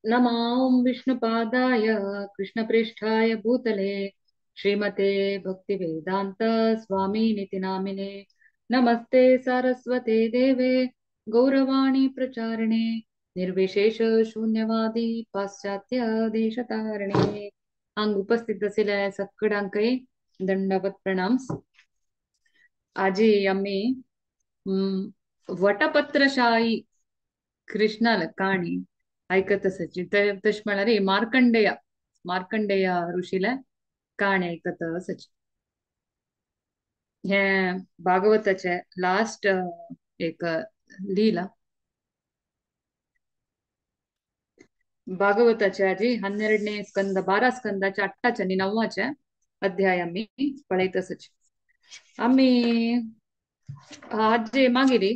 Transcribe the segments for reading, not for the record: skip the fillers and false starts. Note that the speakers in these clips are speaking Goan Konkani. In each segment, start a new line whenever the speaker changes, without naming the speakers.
नमो विष्णुपादाय कृष्णप्रेष्ठाय भूतले श्रीमते भक्तिवेदांत स्वामिनिति नामिने। नमस्ते सारस्वते देवे गौरवाणी प्रचारिणे निर्विशेष शून्यवादी पाश्चात्य देशतारिणे। हांग उपस्थित आशिल्ल्या सगळ्यांकय दंडवत प्रणाम। आजी आमी वटपत्रशाही कृष्णाल काणी ऐकत आसाची। तशें म्हळ्यार मार्कंडेय मार्कंडेय ऋषीला काणी ऐकत आसाची। हे भागवताचे लास्ट एक लीला भागवताचे आजी 12ನೇ स्कंद 12 स्कंदाच्या 8 आनी 9 अध्याय आमी पळयत आसाची। आमी आजे मागीर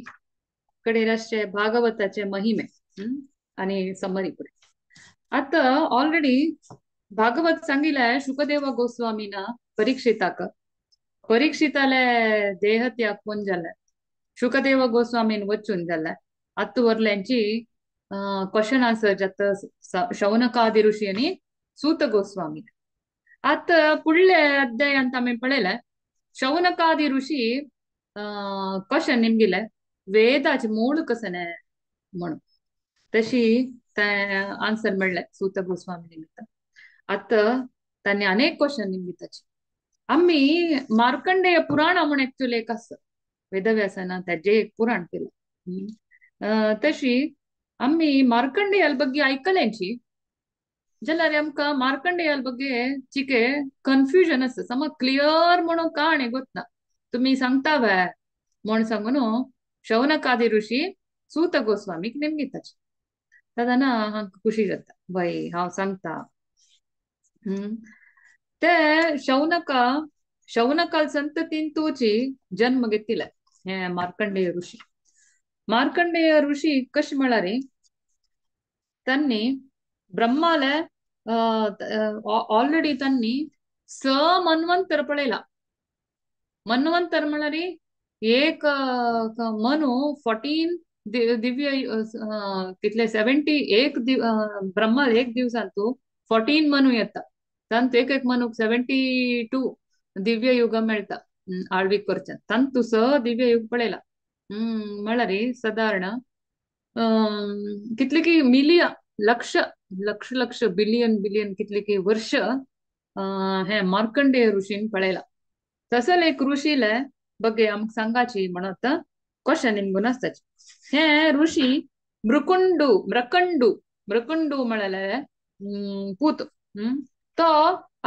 कडेन आसचे भागवताचे महिमे आणि समरी पुरे। आता ऑलरेडी भागवत सांगितलंय शुकदेव गोस्वामीना परीक्षिताक, परीक्षिताले देहत्याग कोण जालाय, शुकदेव गोस्वामीन वचून जालाय। आत्त वरल्यांची क्वेश्चन आन्सर जाता शौनकादी ऋषी आणि सूत गोस्वामी। आता पुढले अध्यायांत आमी पळयलाय शौनकादी ऋषी क्वेश्चन निमगिले वेदाचे मूळ कसं म्हणून, तशी ते आन्सर मेळ्ळे सूत गोस्वामी निमित्त। आता तांणी अनेक क्वेश्चन निमित्ताचे आमी मार्कंडेय पुराण म्हूण एक्चुअली एक आसा, वेदव्यासाना ताजे एक पुराण केलं। तशी आमी मार्कंडेयाल ಬಗ್ಗೆ ऐकल्यांची जाल्यार आमकां मार्कंडेयाल ಬಗ್ಗೆ चिके कन्फ्युजन आसा, समज क्लियर म्हणून काणी गोतना। तुमी सांगता वे म्हूण सांगून शौनकादी ऋषी सूत गोस्वामीक नेमगिताचे। तेन्ना हांकां खुशी जाता, बाई हांव सांगता। ते शौनका शौनकाल संततीन तुची जन्म घेतिले हे मार्कंडेय ऋषी। मार्कंडेय ऋषी कशें म्हळ्यार तांणी ब्रह्माले ऑलरेडी तांणी 6 मन्वंतर पळयला। मन्वंतर म्हळ्यार एक मनु 14 दिव्य कितले 71 ब्रह्मा एक दिवसांतू 14 मनु येता, तांतू एक एक मनुक 72 दिव्य युग मेळटा आळवीक करच्यान। तांतू 6 दिव्य युग पळयला म्हळ्यार सादारण कितले की मिलियन लक्ष लक्ष लक्ष बिलियन बिलियन कितले की वर्ष हे मार्कंडेय ऋषीन पळयला। तसले एक ऋषीले बगे आमकां सांगाची म्हणत क्वेश्चन निमगून आसताची। हे ऋषी मृकुंडू मृकंडू मृकुंडू म्हळ्यार पूत तो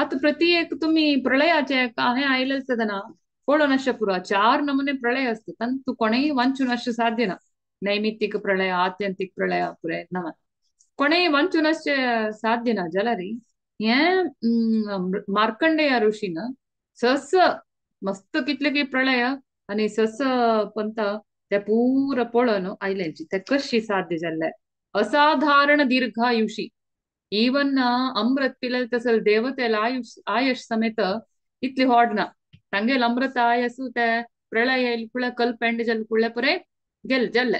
आतां प्रति एक तुमी प्रळयाचे हें आयलें आसता पळोवन आसचें पुरो 4 नमुने प्रळय आसता, तांतू कोणेय वाचून आसचें साध्य ना। नैमित्तिक प्रळय आत्यंतिक प्रळय पुराय ना, कोणेय वाचून आसचें साध्य ना। जाल्यार हें मार्कंडेय ऋषीन सस मस्त कितले की प्रळय आनी सस पंत ते पूरा पळोवन आयल्यांची ते कशी साध्य जाल्ले। असाधारण दीर्घायुषी इवन अमृत पिले तसल देवतेला आयुष आयुष समेत इतली होड ना, तांगेल अमृत आयसू ते प्रळय येयल कुळे कल्पेंड जल कुळे पुरे गेल जल्ले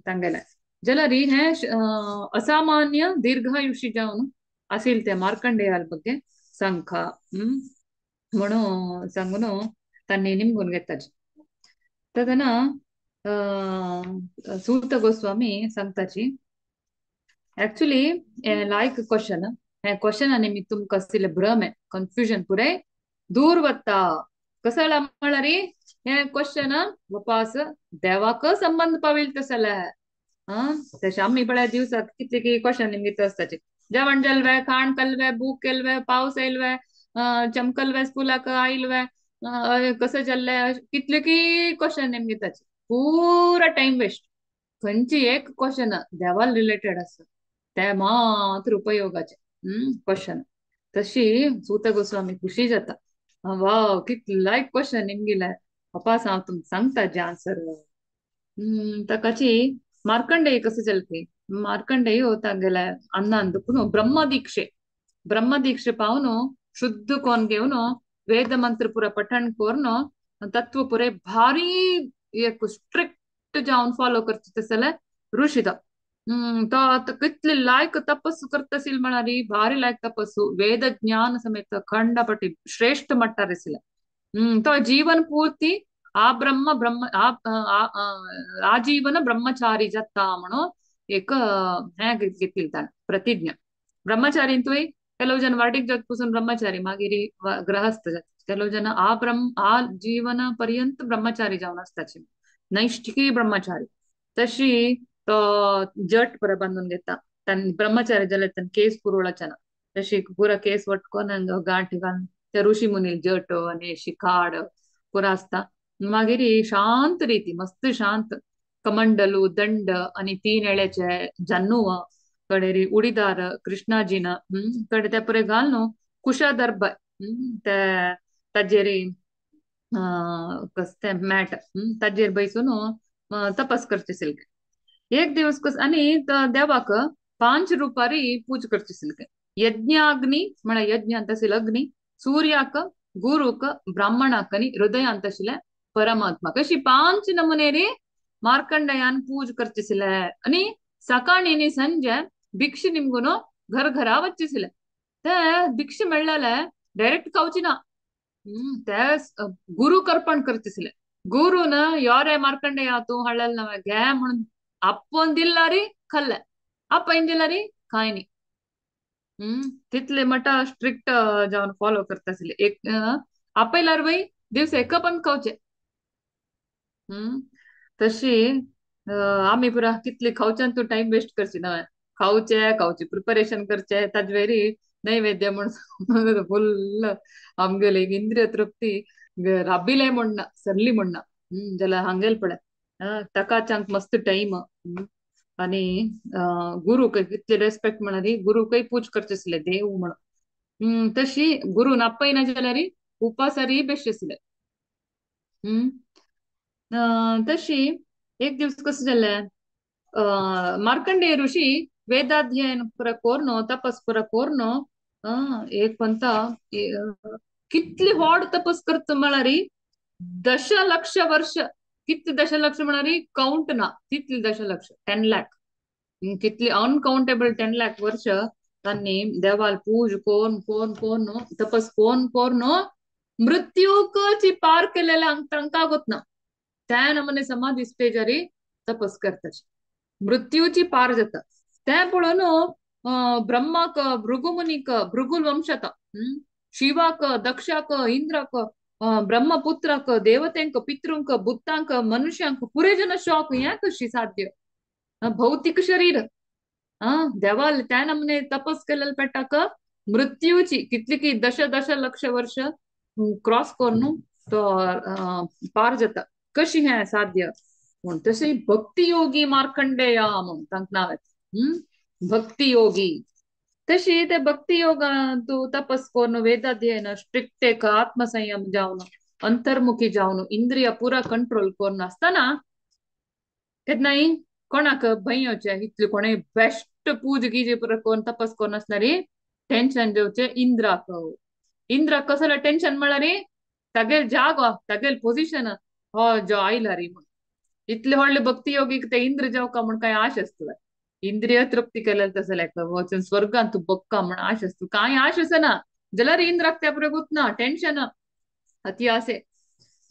तांगेले। जाल्यार हे असामान्य दीर्घायुषी जावन आसिल ते मार्कंडेयाल ಬಗ್ಗೆ सांखा म्हणून सांगून तांणी निमगून घेताची। तेन्ना सूत गोस्वामी सांगताची एक्चुअली लायक क्वेश्चन, हे क्वेश्चन निमित्त तुमकां आशिल्ले भ्रम कन्फ्युजन पुराय दूर वता। कसं म्हळ्यार हे क्वेश्चन वापस देवाक संबंध पाविल तसले। तशें आमी पळय दिवसाक कितले की क्वेश्चन निमित्त आसताचे, जेवण जालवे, खाण कलवे, भूक केलवे, पावस येयलवे, चमकलवे, स्कुलाक आयलवे, कसं जाल्ले, कितले की क्वेश्चन निमित्ताचे पुरा टाइम वेस्ट। खंयची एक क्वेश्चन देवाल रिलेटेड आसा ते मात्र उपयोगाचे क्वेश्चन। तशी सूत गोस्वामी खुशी जाता, वाव कितले लायक क्वेश्चन निमगिले वापस हांव तुमकां सांगता जे आन्सर। ताकाची मार्कंडेय कसं चलते, मार्कंडेय तांगेले अन्नान दुखून ब्रह्मदीक्षे ब्रह्मदीक्षे पावन शुद्ध कोन घेवन वेद मंत्र पुरा पठण करून तत्व पुरे भारी एक स्ट्रिक्ट जावन फॉलो करचे तसले ऋषी तो। तो आतां कितले लायक तपस्सु करतसील म्हळ्यार भारी लायक तपस्सु वेद ज्ञान समेत खंडपटी श्रेष्ठ मट्टार आशिल्ले. तो जीवन पूर्ती आ ब्रह्म ब्रह्म आजीवन ब्रह्मचारी जाता म्हणून एक हें घेतिल्लें ताणें प्रतिज्ञा. ब्रह्मचारींतूय ಕೆಲವು ಜನ ವಾಟಿಗೆ जात पसून ब्रह्मचारी मागीर गृहस्थ जाता, ಕೆಲವು ಜನ ಆ ब्रह्म आ जीवन पर्यंत ब्रह्मचारी जावन आसताची नैष्ठिकी ब्रह्मचारी. तशी तो जट पर बांदून घेता तांणी ब्रह्मचारी जाल्यार तांणी केस पुरवळाचे ना, तशी पुरा केस वटकोन गांठ घालून ते ऋषी मुनील जट आनी अशी काड पुरा आसता. मागीर शांत रीती मस्त शांत कमंडलू दंड आनी तीन येळ्याचे जन्नू कडेरी उडीदार कृष्णाजीन कडे ते पुरे घाल न्हू कुशादर्भ ते ताजेरी कस ते मॅट ताजेर बैसून तपस करचे सिल्के. एक दिवस कस आनी देवाक 5 रुपारी पूज करचे सिल्के. यज्ञाग्नी म्हळ्यार यज्ञ आशिल्ले अग्नी, सूर्याक, गुरुक, ब्राह्मणाक आनी हृदयांत आशिल्ले परमात्मा. कशी 5 नमुनेरी मार्कंडयान पूज करचे आशिल्ले. आनी सकाळी आनी संजे भिक्षे निमगून घर घरा वच्चे आशिल्ले. ते भिक्षे मेळ्ळेले डायरेक्ट खावची ना, ते गुरु अर्पण करचे आशिल्ले. गुरुन यारे मार्कंडेया तूं हाडलेले नवे घे म्हणून आपोवन दिल्ला री खाल्ले, आपयन दिला री कांय न्ही. तितले मटा स्ट्रिक्ट जावन फॉलो करता आशिल्ले. एक आपयल्यार बाई दिवस एक पण खावचे. तशी आमी पुरा कितले खावच्यान तूं टायम वेस्ट करची ना, खावचे खावचे प्रिपरेशन करचे ताजे वयरी नैवेद्य म्हण फुल्ल आमगेले इंद्रिय तृप्ती राबिले म्हण सरली म्हण जाल्यार हांगेल पळय ताकाचांक मस्त टायम. आनी गुरुक कितले रेस्पेक्ट म्हळ्यार गुरुकय पूज करचे आशिल्ले देव म्हणून. तशी गुरून आपयना जाल्यार उपासारी बेश्ट आशिल्ले. तशी एक दिवस कसं जालें, मार्कंडेय ऋषी वेदाध्ययन पुरा कोरनो तपस पुरा कोरनो एक पंता कितली व्हड तपस करता म्हळ्यार दशलक्ष वर्ष. कितले दशलक्ष म्हळ्यार काउंट ना, तितले दशलक्ष 10 लाख, कितले अनकाउंटेबल 10 लाख वर्ष तांणी देवाल पूज कोन कोन कोन तपस कोन कोन मृत्यूकची पार केलेले तांकां गोतना त्या नमुने समाधी स्टेजारी तपस करताची मृत्यूची पार जाता. तें पळोवन ब्रह्माक, भृगुमुनीक, भृगुल वंशात, शिवाक, दक्षाक, इंद्राक, ब्रह्मपुत्राक, देवतेंक, पितृंक, भूतांक, मनुष्यांक पुरे जन शॉक. हें कशी साध्य भौतिक शरीर देवाल त्या नमुने तपस केलेले पेटाक मृत्यूची कितली की दश दश लक्ष वर्ष क्रॉस करून तो पार जाता. कशी हें साध्य म्हूण तशी भक्ती योगी मार्कंडेया म्हूण तांकां नांव येता. भक्ती योगी. तशी ते भक्ती योगान तूं तपस करून वेदाध्ययन स्ट्रिक्ट एक आत्मसंयम जावन अंतर्मुखी जावन इंद्रिय पुरा कंट्रोल करून आसतना केन्नाय कोणाक भंय येवचें इतले कोणें बेस्ट पूज गीज पुरा करून तपस करून आसणारी टेन्शन घेवचें इंद्राक. इंद्राक कसलें टेन्शन म्हळ्यार तागेल जागो तागेल पोजिशन हो जो आयला री म्हूण. इतले व्हडले भक्ती योगीक ते इंद्र जावका म्हूण कांय आश आसता, इंद्रिय तृप्ती केलें तसलें वचून स्वर्गांत तूं बक्का म्हूण आश आसता, कांय आश आसना जाल्यार इंद्राक त्या पुरो गुतना टेन्शन अती आसे.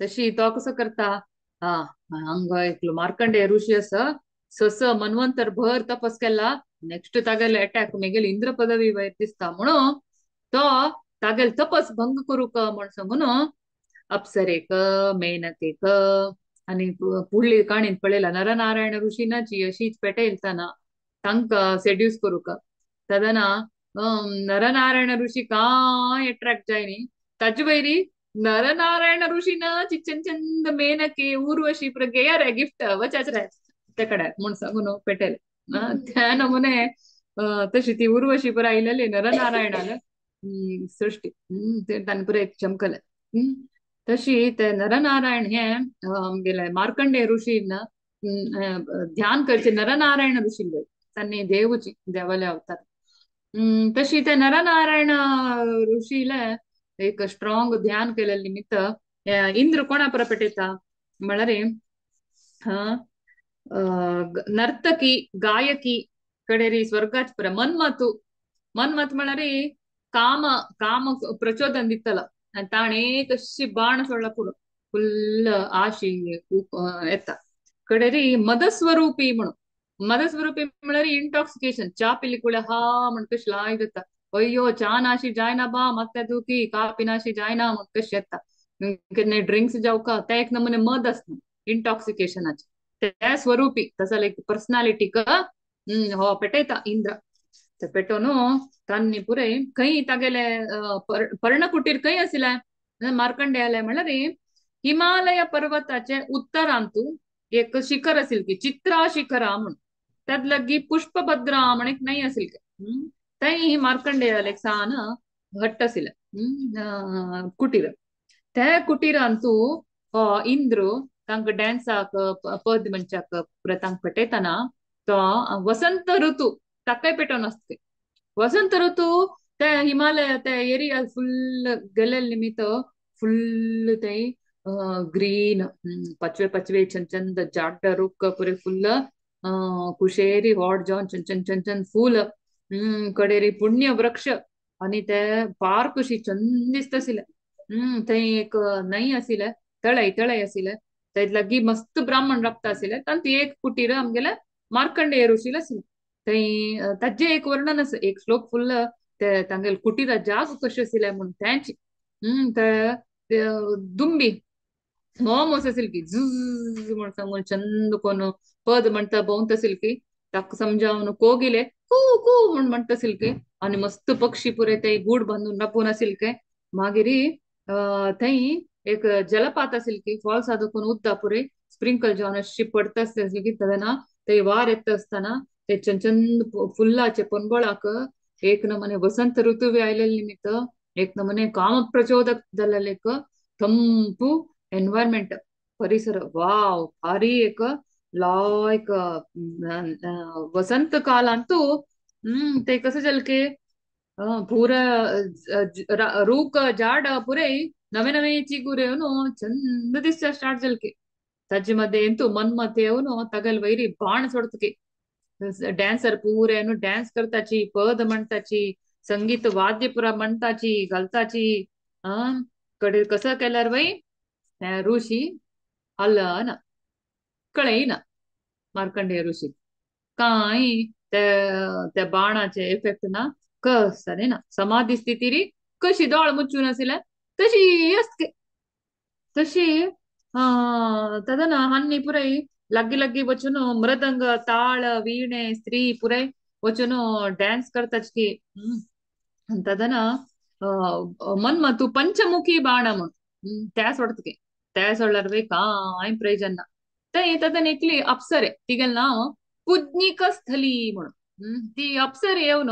तशी तो कसो करता, हा हांगा एकलो मार्कंडेय ऋषी आसा सस मन्वंतर भर तपस केला, नेक्स्ट तागेले अटॅक मेगेली इंद्र पदवी वयर दिसता म्हणून तो तागेल तपस भंग करूंक म्हण सांगून अप्सरेक मेनकेक आनी फुडली काणयेंत पळयला नरनारायण ऋषीनाची अशीच पेटयतना तांकां सेड्यूस करूंक तेन्ना नरनारायण ऋषी कांय एट्रॅक्ट जायनी ताजे वयरी नरनारायण ऋषीन चंद चंद मेनके उर्वशी प्रगेया रे गिफ्ट वचाच रे ते कडे म्हूण सांगून पेटयले. त्या नमुने तशी ती उर्वशी पुरा आयलेली नरनारायणाले सृष्टी तांणी पुरा एक चमकले. तशी ते नरनारायण हे आमगेले मार्कंडेय ऋषीन ध्यान करचे नरनारायण ऋषी तांणी देवची देवाले अवतार. तशी ते नरनारायण ऋषीले एक स्ट्रॉंग ध्यान केलेले निमित्त इंद्र कोणा पुरा पेटयता म्हळ्यार हा नर्तकी गायकी कडेरी स्वर्गाच पुरा मन्मथु मन्मथ म्हळ्यार काम काम प्रचोदन दितलो आनी ताणें कशी बाण सोडला पुरो फुल्ल आशी येता. कडेरी मदस्वरूपी म्हणून मदस्वरूपी म्हळ्यार इंटॉक्सिकेशन च्या पिली कुळे हा म्हण कशी लाय जाता अय्यो च्या नाशी जायना बा मात्या दुखी कापी नाशी जायना म्हण कशी येता केन्ना ड्रिंक्स जावका ते एक नमुने मद आसता इंटॉक्सिकेशनाचे ते स्वरूपी तसो एक पर्सनालिटीक हो पेटयता इंद्र. ते पेटोवन तांणी पुराय खंय तागेले पर्णकुटीर खंय आशिल्लें मार्कंडेयाले म्हणल्यार हिमालय पर्वताचे उत्तरांतू एक शिखर आशिल्ली की चित्रा शिखरा म्हूण त्यात लगी पुष्पभद्रा म्हण एक न्हंय आशिल्ली थंय मार्कंडेयाले एक सान हट्ट आशिल्लें कुटीर. त्या कुटीरांतू हो इंद्र तांकां डॅन्साक पद म्हणच्याक पुराय तांकां पेटयतना तो वसंत ऋतू ताकाय पेटोवन आसता. वसंत ऋतू ते हिमालय ते एरिया फुल्ल गेल्ले निमित्त फुल्ल थंय ग्रीन पाचवे पाचवे छन छन झाड रुख पुरे फुल्ल कुशेरी व्हड जावन छन छन छन छन फूल कडेरी पुण्य वृक्ष आनी ते पार्क अशी चंद दिसता आशिल्लें. थंय एक न्हंय आशिल्लें तळय तळय आशिल्लें थंय लागीं मस्त ब्राह्मण राबता आशिल्ले तांतूं एक कुटीर आमगेले मार्कंडेय ऋषील आशिल्लें. थंय ताजें एक वर्णन आसा एक श्लोक फुल्ल ते तांगेले कुटीरा जाग कशें आशिल्लें म्हूण तेंच ते दुंबी मोमोस आशिल्ली की झुज म्हण सांगून चंद कोण पद म्हणटा भोंवता आशिल्ली की ताका समजावन कोगिले कू कू म्हण म्हणटा आशिल्ली की आनी मस्त पक्षी पुराय ते गूड बांदून राबून आशिल्ले की. मागीर थंय एक जलपात आशिल्ली की फॉल्स आदकून उदक पुराय स्प्रिंकल जावन अशी पडटा आसली की तेन्ना थंय वार येता आसतना ते चंद फुल्लाचे पोनबोळाक एक नमुने वसंत ऋतू बी आयलेले निमित्त एक नमुने काम प्रचोदक जाल्लें एक थंपू एनवायरमेंट परिसर वाव भारी एक लायक वसंत कालांतू ते कसं जालें की पुरा रूख झाड पुराय नवे नवे चिगूर येवन चंद दिसता स्टार्ट जालें की. ताजे मदें ఎంతో मन्मथ येवन तागेले वयरी बाण सोडता की डॅन्सर पुरे डॅन्स करताची पद म्हणटाची संगीत वाद्य पुरा म्हणटाची घालताची कडे कसं केल्यार वय ऋषी हलना कळयना मार्कंडेय ऋषी कांय त्या बाणाचे इफेक्ट ना कसं ना समाधी स्थिती कशी दोळ मुचून आशिल्ले तशी आसता तशी तदना हान्नी पुराय लागीं लागीं वचून मृदंग ताळ वीणे स्त्री पुराय वचून डॅन्स करताच की. तदना मन्मथु पंचमुखी बाण म्हूण त्या सोडता की त्या सोडल्यार वय कांय प्रयोजन ना. थंय तदन एकली अप्सरे तिगेलें नांव पुज्ञिक स्थली म्हणून ती अप्सरे येवन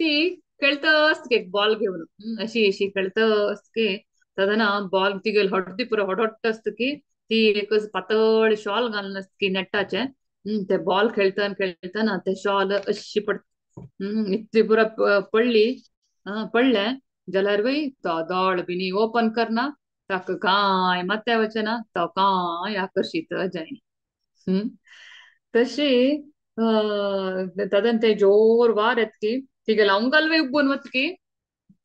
ती खेळता आसता एक बॉल घेवन अशी अशी खेळता आसता की तदना बॉल तिगेले हड्डी पुरो हडहडटा आसता की ती एक पातळ शॉल घालून आसता की नेटाचें ते बॉल खेळतना खेळतना ते शॉल अशी पडटा इतली पुरो पडली पडलें जाल्यार वय तो दोळ बिनी ओपन करना ताका कांय माथ्या वचना तो कांय आकर्शीत जायना. तशी तदन ते जोर वार येता की तिगेलें अंगल उब्बून वता की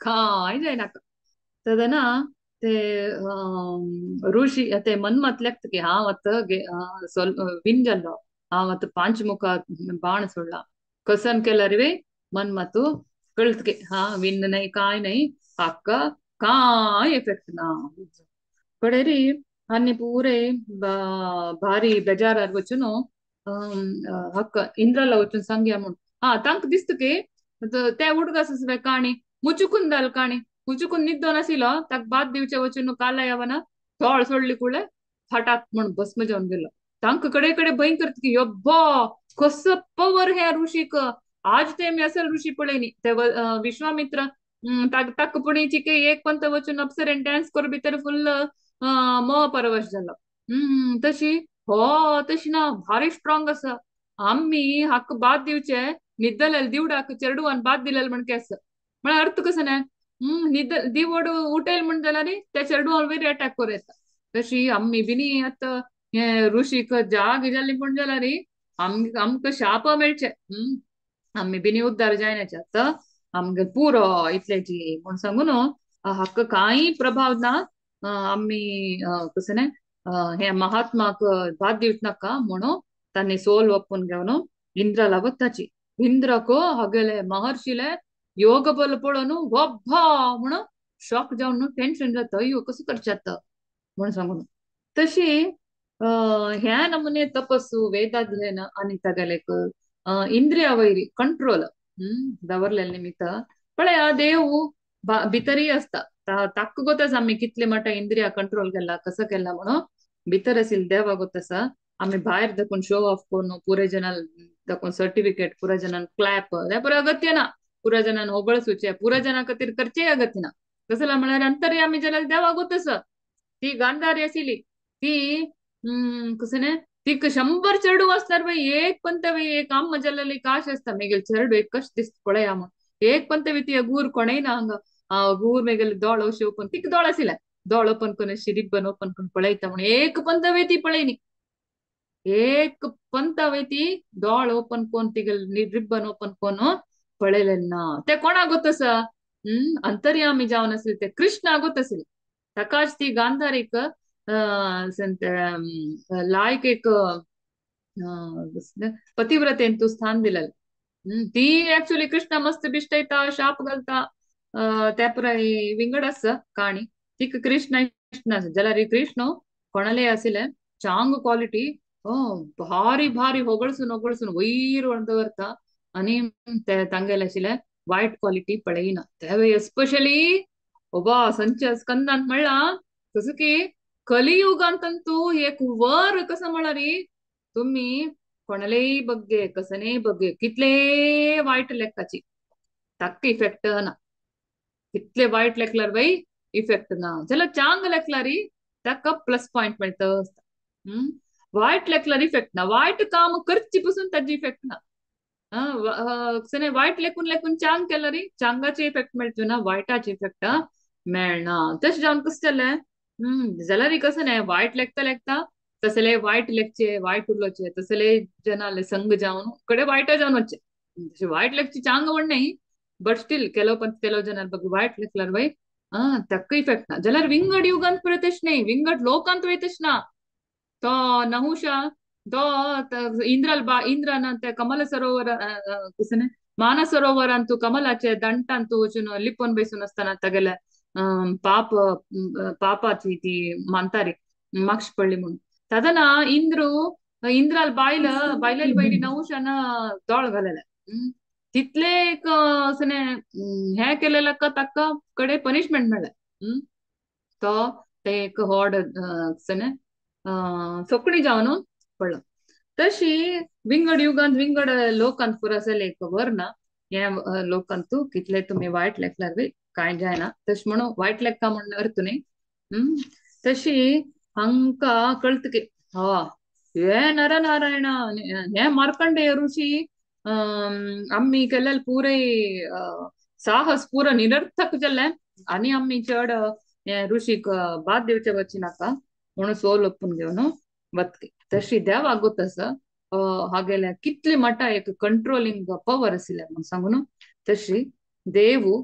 कांय जायना. तदना ते ऋषी ते मन्मथ लेखता की हांव आतां विन जाल्लो हांव आतां पांचमुखा बाण सोडला कसन केल्यार वे मन्मथ कळत की हा विन न्हय कांय न्हय हाका कांय इफेक्ट ना. कडेरी आनी पुरे भारी बेजारार वचून हक्क इंद्राला वचून सांगया म्हूण हा तांकां दिसता की ते उडगास आसले काणी मुचुकून जाल काणी मुचुकून न्हिदोन आशिल्लो ताका बाद दिवचे वचून काला येवना थोळ सोडली कुळे फाटाक म्हण भस्म जावन गेलो. तांकां कडे कडे भंय करता की यब्बा कसो पवर ह्या ऋषीक आज ते आमी असल ऋषी पळयनी ते विश्वामित्र ताका पुणीची एक पंत वचून अप्सरेन डॅन्स करून भितर फुल्ल मोह परवश जालो. तशी हो तशी ना भारी स्ट्रॉंग आसा आमी हाका बाद दिवचे न्हिदलेले दिवडाक चेडवान बाद दिलेले म्हण केस म्हळ्यार अर्थ कसो न्हय न्हिद दिवड उठयल म्हण जाल्यार त्या चेडवान वयर अटॅक करूं येता. तशी आमी बिनी आतां हे ऋषीक जाग जाली पूण जाल्यार न्ही आमकां शाप मेळचे, आमी बिनी उद्धार जायनाचे, आतां आमगे पुरो इतल्याची म्हूण सांगून हाका कांय प्रभाव ना, आमी कसं न्ही हे महात्माक भात दिवच नाका म्हणून तांणी सोल ओपून घेवन इंद्राला वताची. इंद्राक हागेले महर्षीले योग बल पळोवन वब्बा म्हणून शॉक जावन टेन्शन जाता, अय्यो कसं करचें आतां म्हणून सांगून. तशी ह्या नमुने तपस्सु वेदाध्ययन आनी तागेले इंद्रिया वयरी कंट्रोल दवरलेले निमित्त पळया देव भितरय आसता, ताका गोत आसा आमी कितले मटा इंद्रिया कंट्रोल केला कसं केला म्हणून भितर आशिल्ले देवा गोत आसा. आमी भायर दाखोवन शो ऑफ करून पुरे जनान दाखोवन सर्टिफिकेट, पुरा जनान क्लॅप हे पुरो अगत्य ना, पुरा जनान होगळसूचे, पुरा जना खातीर करचेय अगत्य ना. कसला म्हळ्यार अंतर्यामी जाल्यार देवा गोत आसा. ती गांधारी आशिल्ली ती कसं न्ही तिका 100 चेडूं आसल्यार बाई एक पंत बाई एक आम्मा जाल्ली काश आसता मेगेले चेडूं एक कशें दिसता पळया म्हूण, एक पंत बी ती अगूर कोणय ना हांगा अगूर मेगेले दोळ अशें ओपन, तिका दोळ आशिल्ले दोळ ओपन करून अशी रिबन ओपन करून पळयता म्हूण एक पंत बी ती पळयनी, एक पंत बी ती दोळ ओपन करून तिगेले रिबन ओपन करून पळयलें ना. ते कोणाक गोत आसा, अंतर्यामी जावन आसले ते कृष्णा गोत आसले. ताकाच ती गांधारीक लायक एक पतिव्रतेन तूं स्थान दिलेलें. ती एक्चुअली कृष्णा मस्त बिश्टयता शाप घालता, त्या पुराय विंगड आसा काणी. तिका कृष्ण इश्ट नासले जाल्यार कृष्ण कोणाले आशिल्ले चांग क्वॉलिटी भारी भारी होगळसून होगळसून वयर दवरता आनी ते तांगेले आशिल्ले वायट क्वॉलिटी पळयना. ते एस्पेशली ओबा संच स्कंदान म्हणला कसं की कलियुगांतंतू एक वर कसं म्हळारी तुम्ही कोणालेय बग्गे कसनेय बग्गे कितले वायट लेखाची ताका इफेक्ट ना, कितले वायट लेखल्यार बाई इफेक्ट ना, जाल्यार चांग लेखल्यार ताका प्लस पॉइंट मेळटा. वायट लेखल्यार इफेक्ट ना, वायट काम करची पसून ताजी इफेक्ट ना. वायट लेखून लेखून चांग केल्यार चांगाचे इफेक्ट मेळचो ना, वायटाचे इफेक्ट मेळना. तशें जावन कसं जालें जाल्यार कसं न्ही वायट लेखता लेखता तसले वायट लेखचे वायट उलोवचे तसले जनाले संग जावन कडे वायट जावन वचचे. तशें वायट लेखचे चांग म्हण न्ही, बट स्टील ಕೆಲವು पंत ಕೆಲವು ಜನ ಬಗ್ಗೆ वायट लेखल्यार बाई ताका इफेक्ट ना. जाल्यार विंगड युगांत पळय तशें न्ही, विंगड लोकांत वय तशें ना. तो नहुषा तो इंद्राल बा इंद्रान ते कमल सरोवर कसं न्ही मानसरोवरांतू कमलाचे ದಂಟಾಂತೂ वचून लिपोवन बैसून आसतना तागेले पाप पापाची ती मानतारी माक्ष पडली म्हणून तादना इंद्रू इंद्राल बायल बायलेली बैली नहुषान दोळ घालेले तितले एक असं हे केलेलं का ताका कडे पनिशमेंट मेळ्ळें. तो ते एक होड असं सोकणी जावन पडलो. तशी विंगड युगांत विंगड लोकांत पुरो आसले एक खबर ना हे लोकांतू कितले तुमी वायट लेखल्यार बी कांय जायना. तशें म्हणून वायट लेखा म्हण अर्थ न्ही. तशी हांकां कळत की हा हे नरनारायण हे मार्कंडेय ऋषी आमी केलेले पुरे साहस पुरो निरर्थक जालें आनी आमी चड हे ऋषीक बाद दिवचे वची नाका म्हणून सोल ओपून घेवन वतकी. तशी देवाक गोत आसा हागेले कितले मटा एक कंट्रोलिंग पवर आशिल्लें म्हणून सांगून तशी देवू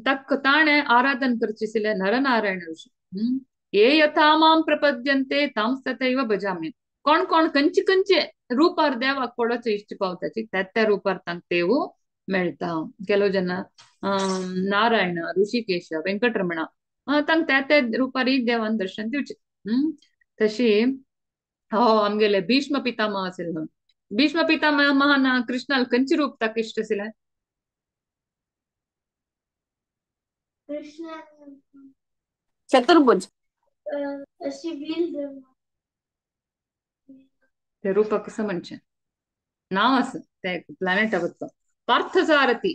ताका ताणें आराधन करची आशिल्लें नरनारायण ऋषी. ये यथा मां प्रपद्यन्ते तांस्तथैव भजामि. कोण कोण खंयचे खंयचे रुपार देवाक पडोवचे इश्ट पावताची त्या त्या रुपार तांकां देव मेळटा. ಕೆಲವು ಜನ नारायण ऋषिकेश वेंकटरमण तांकां त्या त्या रुपार देवान दर्शन दिवचें. तशी हो आमगेले भीष्म पितामह आशिल्लो. भीष्म पितामहान कृष्णाल खंयचे रूप ताका इश्ट आशिल्लें?
कृष्ण
चतुर्भुज
अशी व्हील
ते रूप कसं म्हणचें नांव आसा ते प्लॅनेटा वचो पार्थसारथी,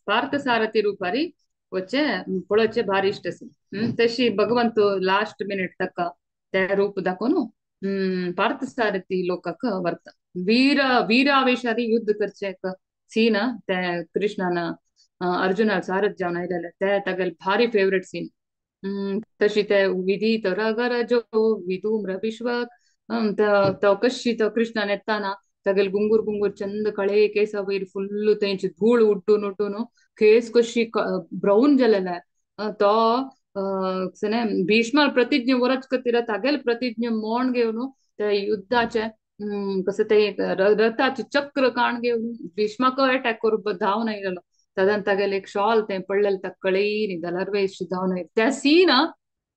पार्थसारथी रुपारी वचे पळोवचें भारी इश्ट आसा. तशी भगवंत लास्ट मिनिट ताका ते रूप दाखोवन पार्थसारथी लोकाक व्हरता. वीर वीरावेशारी युद्ध करचें एक सीन ते कृष्णान अर्जुनाक सारथ जावन आयलेले ते तागेले भारी फेवरेट सीन. तशी ते विधी तरगर जो विधूम्र विश्व तो कशी तो कृष्णान येताना तागेले गुंगूर गुंगूर चंद कळे केस वयर फुल्ल तेंची धूळ उड्डून उड्डून केस कशी ब्राऊन जालेले. तो भीष्म प्रतिज्ञ वरच कतीर तागेले प्रतिज्ञ मोण घेवन ते युद्धाचे कसं ते रथाचे चक्र काण घेवन भीष्माक अटॅक करून धांवन आयलेलो. ताज्यान तागेले एक शॉल तें पडलेलें ताका कळयनी जाल्यार वेशी धांवन आयले. त्या सीन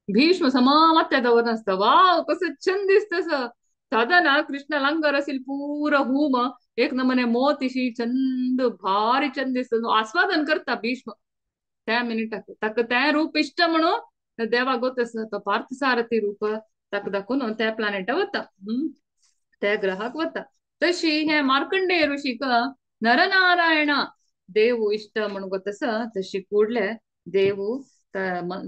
भीष्म समा मात्या दवर नासता. वाव कसं छंद दिसता. साधारण कृष्ण लंगर असेल पुरा हुम एक नमने मोतीशी चंद भारी चंद दिसता. आस्वादन करता भीष्म त्या मिनिटाक. ताका तें रूप इश्ट म्हणून देवा गोत आसा तो पार्थसारथी रूप ताका दाखोवन त्या प्लॅनेटा वता, त्या ग्रहाक वता. तशी हे मार्कंडेय ऋषीक नरनारायण देव इश्ट म्हणून गोत आसा. तशी कुडले देव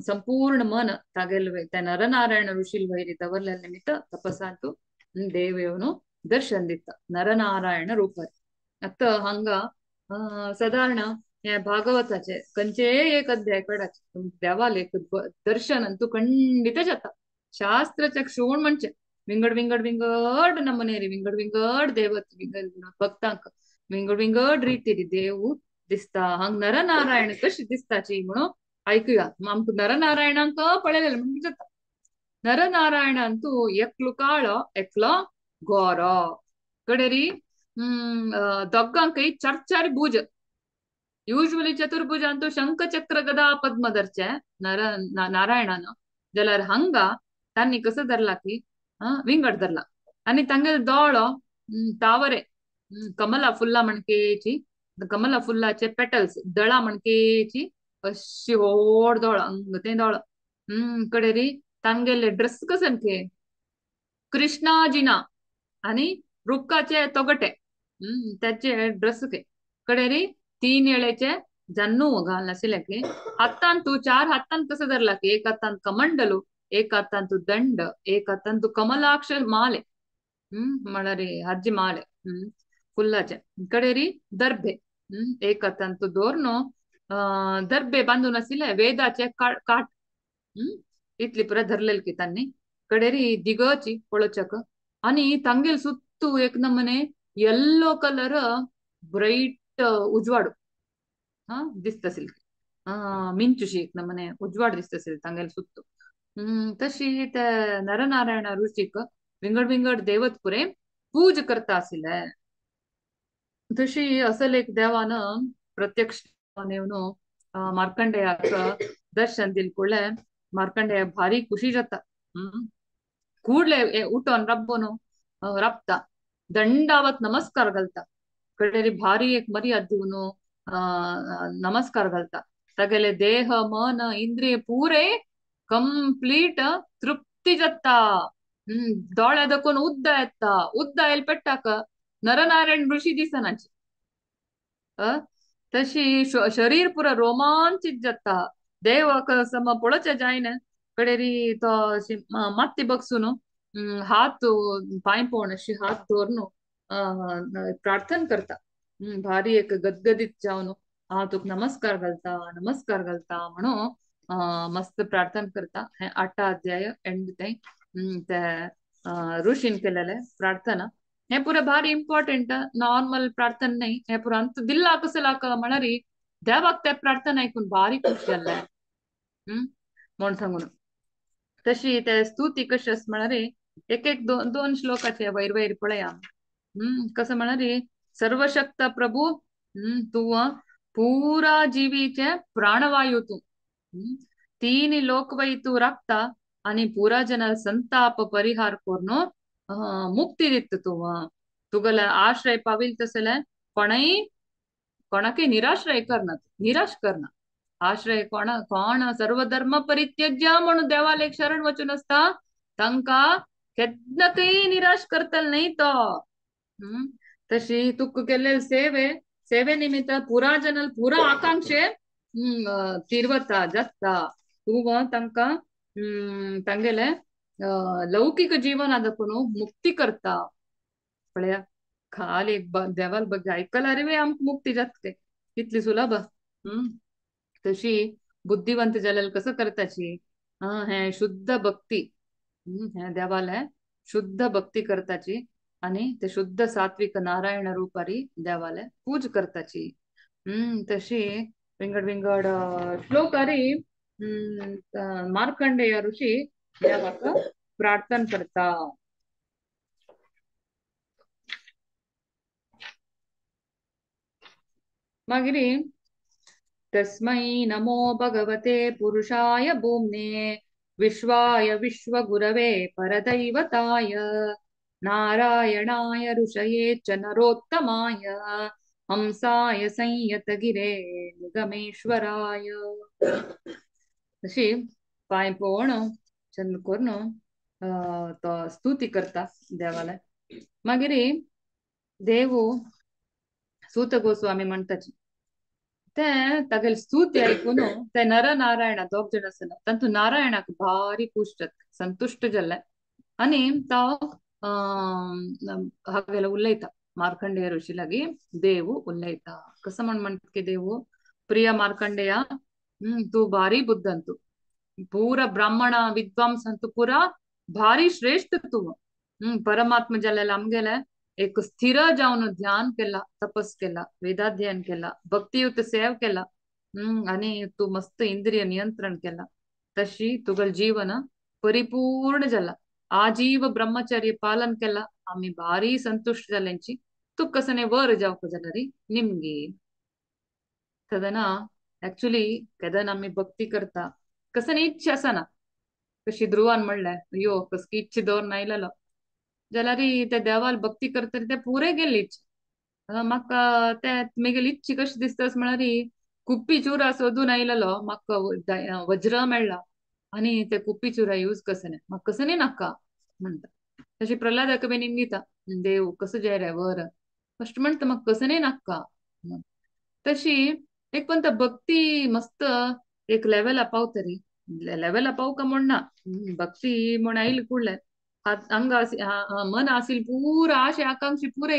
संपूर्ण मन तागेल त्या नरनारायण ऋषील वैरी दवरल्या निमित्त तपसांतु देव येवन दर्शन दिता नरनारायण रूप. आतां हांगा सादारण हे भागवताचे खंयचेय एक अध्याय कडाचे देवाले एक दर्शन अंतू खंडित जाता. शास्त्राचे क्षण म्हणजे विंगड विंगड विंगड नमुनेरी विंगड विंगड देवत विंगड भक्तांक विंगड विंगड रितीरी देव दिसता. हांग नरनारायण कशी दिसताची म्हणून ऐकूया. आमकां नरनारायणांक पळयलें म्हणून जाता. नरनारायणान तूं एकलो काळो एकलो गोरो कडेरी दोगांकय चार चार भुज. युजुअली चतुर्भुजान तूं शंख चक्र गदा पद्म धरचे नर नारायणान, जाल्यार हांगा तांणी कसो धरला की विंगड धरला. आनी तांगेलो दोळो तावरे कमला फुल्ला म्हणकेची, कमला फुल्लाचे पेटल्स दळा म्हणकेची अशी व्हड दोळो अंग तें दोळो. कडेरी तांगेले ड्रेस कसं कृष्णाजिना आणि रुक्काचे तोगटे त्याचे ड्रेस के कडेरी तीन येळेचे जन्नू घालून आशिल्ले की हातान तूं चार हातान कसं धरला की एक हातान कमंडलू, एक हातान तूं दंड, एक हातान तूं कमलाक्ष माले म्हळ्यार हज्जी माले फुल्लाचे कडेरी दर्भे एक हातान तूं दवरून दर्भे बांदून आशिल्ले वेदाचे काट इतली पुरा धरलेली की तांणी. कडेरी दिगची पळोवच्याक आनी तांगेल सुत्तू एक नमने येल्लो कलर ब्राईट उजवाड हा दिसता आशिल्ली, मिंचुशी एक नमने उजवाड दिसता आशिल्ली तांगेल सुत्तू. तशी ते नरनारायण ऋषीक विंगड विंगड देवत पुरे पूज करता आशिल्ले. तशी असल एक देवान प्रत्यक्ष येवन मार्कंडेयाक दर्शन दिल कुडले मार्कंडेय भारी खुशी जाता. ಕೂಡ್ಲೆ उठोन रब्बोನು रबता ದಂಡಾವತ್ ನಮಸ್ಕಾರ घालता. कडेरी भारी एक मर्याद दिवन नमस्कार घालता. तागेले देह मन इंद्रिय पुरे कंप्लीट तृप्ती जाता. दोळे दाखोवन उद्दा येता. उद्दा येयल पेट्टाक नरनारायण ऋषी दिसनाची. तशी शरीर पुरा रोमांचित जाता. देवाक सम पळोवचें जायना. कडेरी तो अशी माती बगसून हात पांय पळोवन अशी हात दवरून प्रार्थना करता. भारी एक गदगदीत जावन हांव तुका नमस्कार घालता नमस्कार घालता म्हणून मस्त प्रार्थना करता. हें आठा अध्याय एंड तें ते ऋषीन केलेलें प्रार्थना. हें पुरा भारी इम्पॉर्टंट नॉर्मल प्रार्थना न्हय. हें पुरा अंत दिल्ला कसं लाक म्हळ्यार देवाक ते प्रार्थना आयकून भारी खूश जाल्लें म्हूण सांगून. तशी ते स्तुती कशी आसा म्हळ्यार एक एक दोन दोन श्लोकाचे वयर वयर पळया. कसं म्हळ्यार सर्वशक्त प्रभू तूं पुरा जिवीचे प्राणवायू तूं, तीन लोकवय तूं राखता आनी पुरा जना संताप परिहार करून मुक्ती दिता तूं. तुगेले आश्रय पाविल तसले कोणय कोणाकय निराश्रय करना, निराश करना. आश्रय कोण कोण सर्वधर्म परित्यज्य म्हणून देवाक एक शरण वचून आसता तांकां केन्नाकय निराश करतले न्हय तो. तशी तुका केल्ले सेवे सेवे निमित्त पुरा जनल पुरा आकांक्षे तिरवता जाता. तूं तांकां तांगेले लौकिक जीवन दाखोवन मुक्ती करता. पळया खाली एक देवाल ಬಗ್ಗೆ आयकल्यार आमकां मुक्ती जाता कितली सुलभ. तशी बुद्धिवंत जाल्यार कसं करताची हें शुद्ध भक्ती हें देवालें शुद्ध भक्ती करताची आणि ते शुद्ध सात्विक नारायण रूपारी देवाले पूज करताची. तशी विंगड विंगड श्लोकारी मार्कंडेय ऋषी देवाक प्रार्थना करता. मागीर तस्मै नमो भगवते पुरुषाय भूम्ने विश्वाय विश्वगुरवे परदैवताय नारायणाय ऋषये च नरोत्तमाय हंसाय संयतगिरे निगमेश्वराय. अशी पांय पळोवन चंद करून तो स्तुती करता देवाला. मागीर देव सूत गोस्वामी म्हणटाची ते तागेली स्तुती आयकून ते नरनारायण दोग जण आसना तातूंत नारायणाक भारी खुश जाता, संतुश्ट जाल्ले आनी तो हागेलो उलयता मार्कंडेय ऋषी लागी देव उलयता. कसो म्हण म्हणटा की देव प्रिय मार्कंडेया तूं भारी बुद्धांतू पूरा ब्राह्मण विद्वांस अंतू पूरा भारी श्रेष्ठ तूं. परमात्मा जाल्ले आमगेले एक स्थिर जावन ध्यान केला, तपस केला, वेदाध्ययन केला, भक्तियुक्त सेव केला आनी तूं मस्त इंद्रिय नियंत्रण केला, तशी तुगेलें जीवन परिपूर्ण जाला, आजीव ब्रह्मचर्य पालन केला, आमी भारी संतुश्ट जाल्यांची तूं कसने वर जावंक जाल्यार निमगी. तेन्ना एक्चुली केन्ना आमी भक्ती करता कसने इच्छा आसना, कशी ध्रुवान म्हणलें अयो कसली इच्छा दवरून आयलेलो जाल्यार ते देवाल भक्ती करतरी ते पुरे गेली इच्छा. म्हाका ते मेगेली इच्छा कशी दिसता म्हळ्यार कुप्पी चुरा सोदून आयलेलो म्हाका वज्र मेळ्ळा आनी ते कुप्पी चुरा यूज कसने म्हाका कसने नाका म्हणटा. तशी प्रल्हादाक बी निमगिता देव कसो जाय रे वर फस्ट म्हणटा म्हाका कसने नाका. तशी एक पण भक्ती मस्त एक लेवला पावतरी, लेवला पावका म्हण ना भक्ती म्हण आयली कुडले अंग मन आसील पुरा आशे आकांक्षी पुरे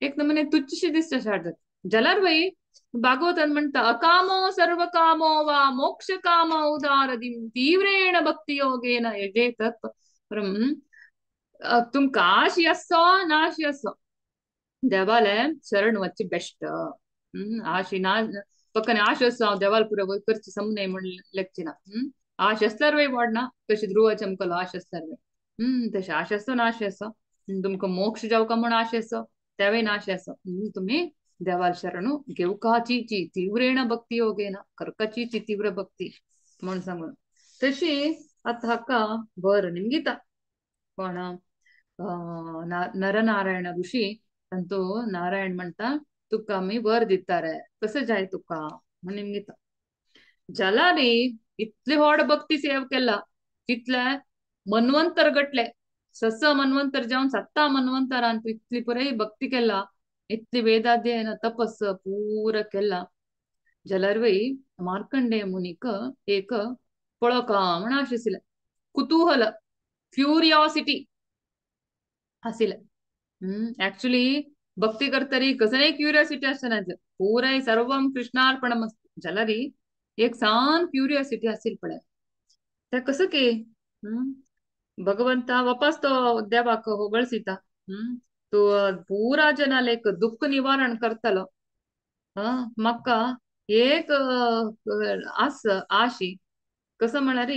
एक नमुने तुच्छशी दिसता शार्द जाल्यार बाई भागवतान म्हणटा अकामो सर्व कामो वा मोक्ष काम उदारदिं तीव्रेण भक्ती योगेन यजेत परम. तुमकां आशी आसो ना आशी आसो देवाले शरण वच्चे बेस्ट. आशी ना पक्कने आश आसो हांव देवाल पुरो करची समने म्हण लेगची ना. आश आसल्यार वय वाडना कशी ध्रुव चमकलो आश आसल्यार वय तशें आश आसो ना आश आसो तुमकां मोक्ष जावका म्हण आश आसो तेवय ना आश आसो तुमी देवाल शरणू घेवकाची तीव्रेण भक्ती योगेन करकाची तीव्र भक्ती म्हण सांगून. तशी आतां हाका बर निमगिता कोण नरनारायण ऋषी तांतू नारायण म्हणटा तुका आमी वर दिता रे कसं जाय तुका म्हण निमगिता. जाल्यार इतली व्हड भक्ती सेव केला तितले मन्वंतर घटले सस मन्वंतर जावन सत्ता मन्वंतरान इतली पुराय भक्ती केला, इतली वेदाध्ययन तपस पूरा केला जाल्यार वय मार्कंडेय मुनीक एक पळोवका म्हण आशिल्लें कुतूहल क्युरियोसिटी आशिल्लें. एक्चुअली भक्ती करतरी कसलेय क्युरियोसिटी आसना पुराय सर्वं कृष्णार्पणम जाल्यार एक सान क्युरियोसिटी आशिल्ली पळय ते कसं की भगवंता वापस तो देवाक होगळसिता तूं पुरा जनाले एक दुःख निवारण करतलो म्हाका एक आस आशी कसं म्हळ्यार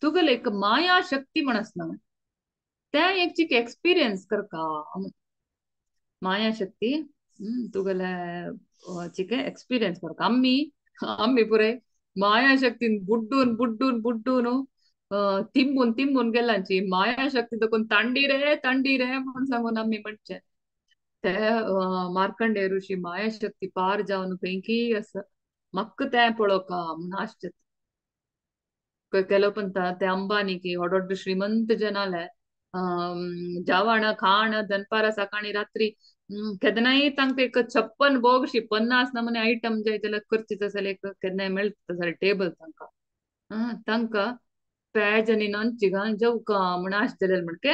तुगेले एक माया शक्ती म्हण आसना तें एक चिक एक्सपिरियन्स करका माया शक्ती तुगेले चिके एक्सपिरियन्स करका. आमी आमी पुराय माया शक्तीन बुड्डून बुड्डून बुड्डून तिंबून तिंबून गेल्यांची माया शक्ती देखून तांडी रे तांडी रे म्हण सांगून आमी म्हणचे ते मार्कंडेय ऋषी माया शक्ती पार जावन खंयकी आसा म्हाका तें पळोवका म्हण आसचें. केलो पण ते अंबानी की व्हड व्हड श्रीमंत जनाले जेवण खाण दनपारा सकाळी रात्री केन्नाय तांकां एक 56 भोग 50 नमुने आयटम जाय जाल्यार करचे जाल्यार एक केन्नाय मेळटा जाल्यार टेबल तांकां तांकां पेज आनी नॉनची घालून जेवका म्हण आसतलें म्हणके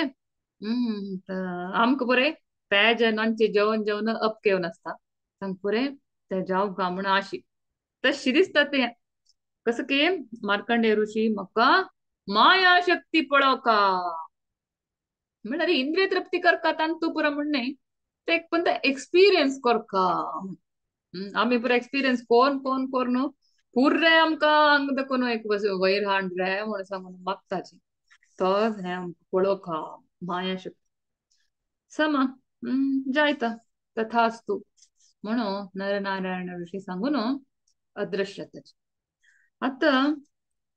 आमकां बरें पेज नॉनचे जेवण जेवण अपकेवन आसता तांकां बरें तें जावका म्हण आशी तशी दिसता तें कसं की मार्कंडेय ऋषी म्हाका मायाशक्ती पळोवका म्हळ्यार इंद्रिय तृप्ती करका तांतू पुरो म्हण न्ही, ते एक पण एक्सपिरियन्स करका. आमी पुरो एक्सपिरियन्स कोण कोण कोरून पुर्रे आमकां हांग देखून एक वयर हाड रे म्हणून सांगून मागताची, तो हें आमकां पळोवका मायाशक्ती. समा जायता तथास्तु म्हणून नरनारायण ऋषी सांगून अदृश्य जाताची. आतां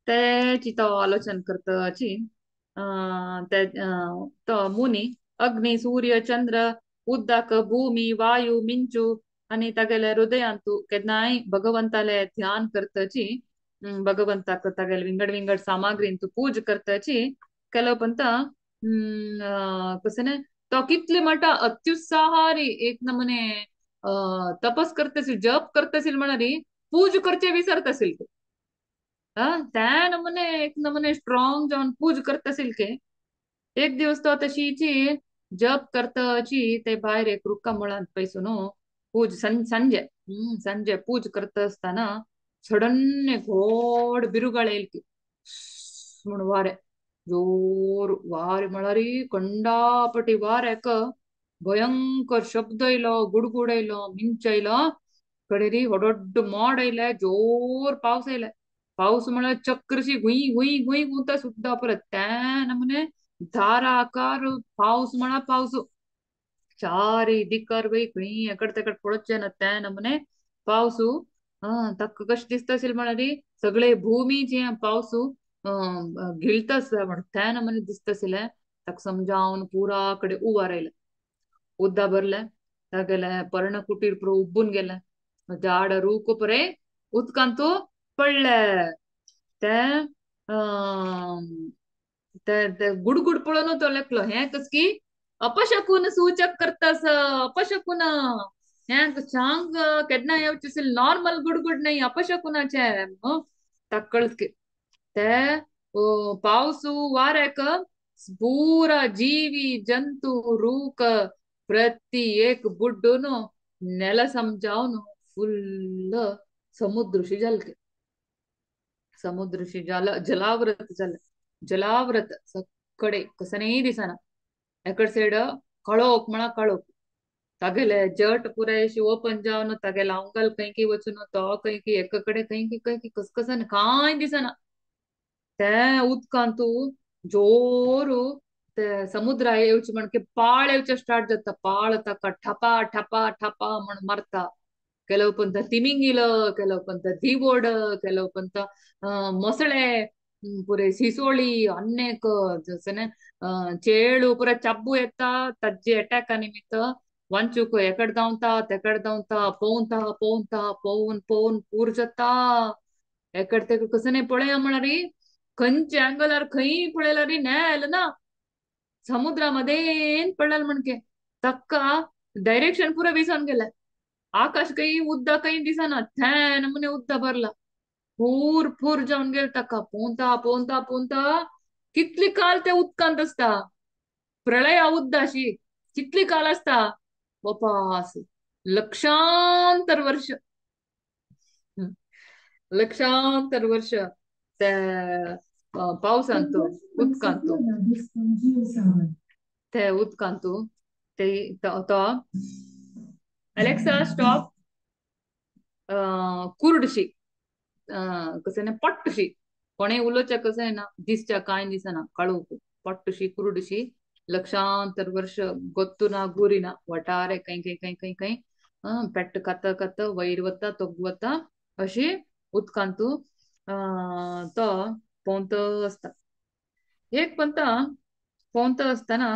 तेची तो आलोचन करताची ते तो मुनी अग्नी सूर्य चंद्र उदक भूमी वायु मिंचू आनी तागेले हृदयांतु केन्नाय भगवंताले ध्यान करताची, भगवंताक तागेले विंगड विंगड सामग्रींतु पूज करताची केलो पंत कशें तो कितले म्हणटा अत्युत्साहारी एक नमुने तपस करताशील जप करताशील म्हणारी पूज करचे विसरताशील ते. त्या नमुने एक नमुने स्ट्रॉंग जावन पूज करताशील के. एक दिवस तो तशीची जप करताची ते भायर एक रुखा मुळांत पैसून पूज संजे संजे पूज करता आसतना सडन एक व्हड बिरुगाळ येयल की म्हूण वारें जोर वारें म्हळ्यार कंडापटी वाऱ्याक भयंकर शब्द येयलो, गुडगुड येयलो, मिंच येयलो, कडेरी व्हड मोड येयले, जोर पावस येयले. पावस म्हळ्यार चक्रशी गुई गुई गुई गुंता सुद्दां परत त्या नमुने धाराकार पावस म्हळ्यार पावस चारी दिकार बाई खंय एकड तेकड पळोवचें ना त्या नमुने पावसू. ताका कशें दिसता आशिल्लें म्हळ्यार सगळे भूमी जी पावसू गिळटा आसता म्हण त्या नमुने दिसता आशिल्लें. ताका समजावन पुरा कडेन उवार आयलें, उद्दा भरलें, तागेलें पर्णकुटीर पुरो उब्बून गेलें, झाड रूख पुरे उदकांतू पडले. ते ते गुडगुड पळोवन तो लेखलो हें कसकी अपशकून सूचक करतास, अपशकून हें चांग केन्ना येवचें आशिल्लें नॉर्मल गुडगुड न्हय अपशकुनाचें. ताका कळत ते पावसू वाऱ्याक पुरा जीवी जंतू रूख प्रति एक बुड्डून नेल समजावन फुल्ल समुद्रशी जाले, समुद्रशी जल जलावृत जाले, जलावृत सगळे कसनय दिसना. एकड सायड कळोख म्हळ्यार कळोख, तागेले जट पुराय अशी ओपन जावन तागेले आंगल खंय की वचून तो खंय की एक कडेन खंय की खंय की कसकसन कांय दिसना. ते उदकांतू जोर ते समुद्रा येवचे म्हणके पाळ येवचे स्टार्ट जाता, पाळ ताका ठपा ठपा ठपा म्हण मारता. ಕೆಲವು ಪಂತ ತಿಮಿಂಗಿಲ, ಕೆಲವು ಪಂತ ದಿವೋಡ್, ಕೆಲವು ಪಂತ ಮೊಸಳೆ, ಪೂರೆ ಸಿಸೋಳಿ ಅನೇಕ ಜಸನೆ ಚೇಳು ಪೂರ ಚಬ್ಬು ಎತ್ತ ತಜ್ಜೆ ಅಟ್ಯಾಕ್ ನಿಮಿತ್ತ ವಂಚುಕು ಎಕಡ್ ದಾವಂತ ತೆಕಡ್ ದಾವಂತ ಪೋಂತ ಪೋಂತ ಪೋನ್ ಪೋನ್ पूर जाता. एकड तेकड कसं पळया म्हळ्यार खंयचे अँगलार खंय पळयल्यार नेल ना समुद्रामध्ये पडलेल म्हणके ताका डायरेक्शन पुरा विसरून गेले. आकाश काही उद्दा काही दिसना, थॅ नमुने उद्दा भरला पूर पूर जावन गेले ताका. पोंता पोंता पोंता कितली काल ते उदकांत आसता, प्रळय उद्दा अशी कितली काल आसता बापा, लक्षांतर वर्ष, लक्षांतर वर्ष ते पावसांतू उदकांतू ते उदकांतू ते तो अलेक्सा स्टॉप कुर्डशी कशें पट्टशी कोणें उलोवच्या कशें ना दिसच्या कांय दिसना काळोख पट्टशी कुर्डशी लक्षांतर वर्ष गोत्तु ना गुरी ना वटारे खंय खंय खंय खंय खंय पेट्ट खाता खाता वयर वता तोग वता अशी उदकांतू तो पोंत आसता. एक पंता पोंत आसतना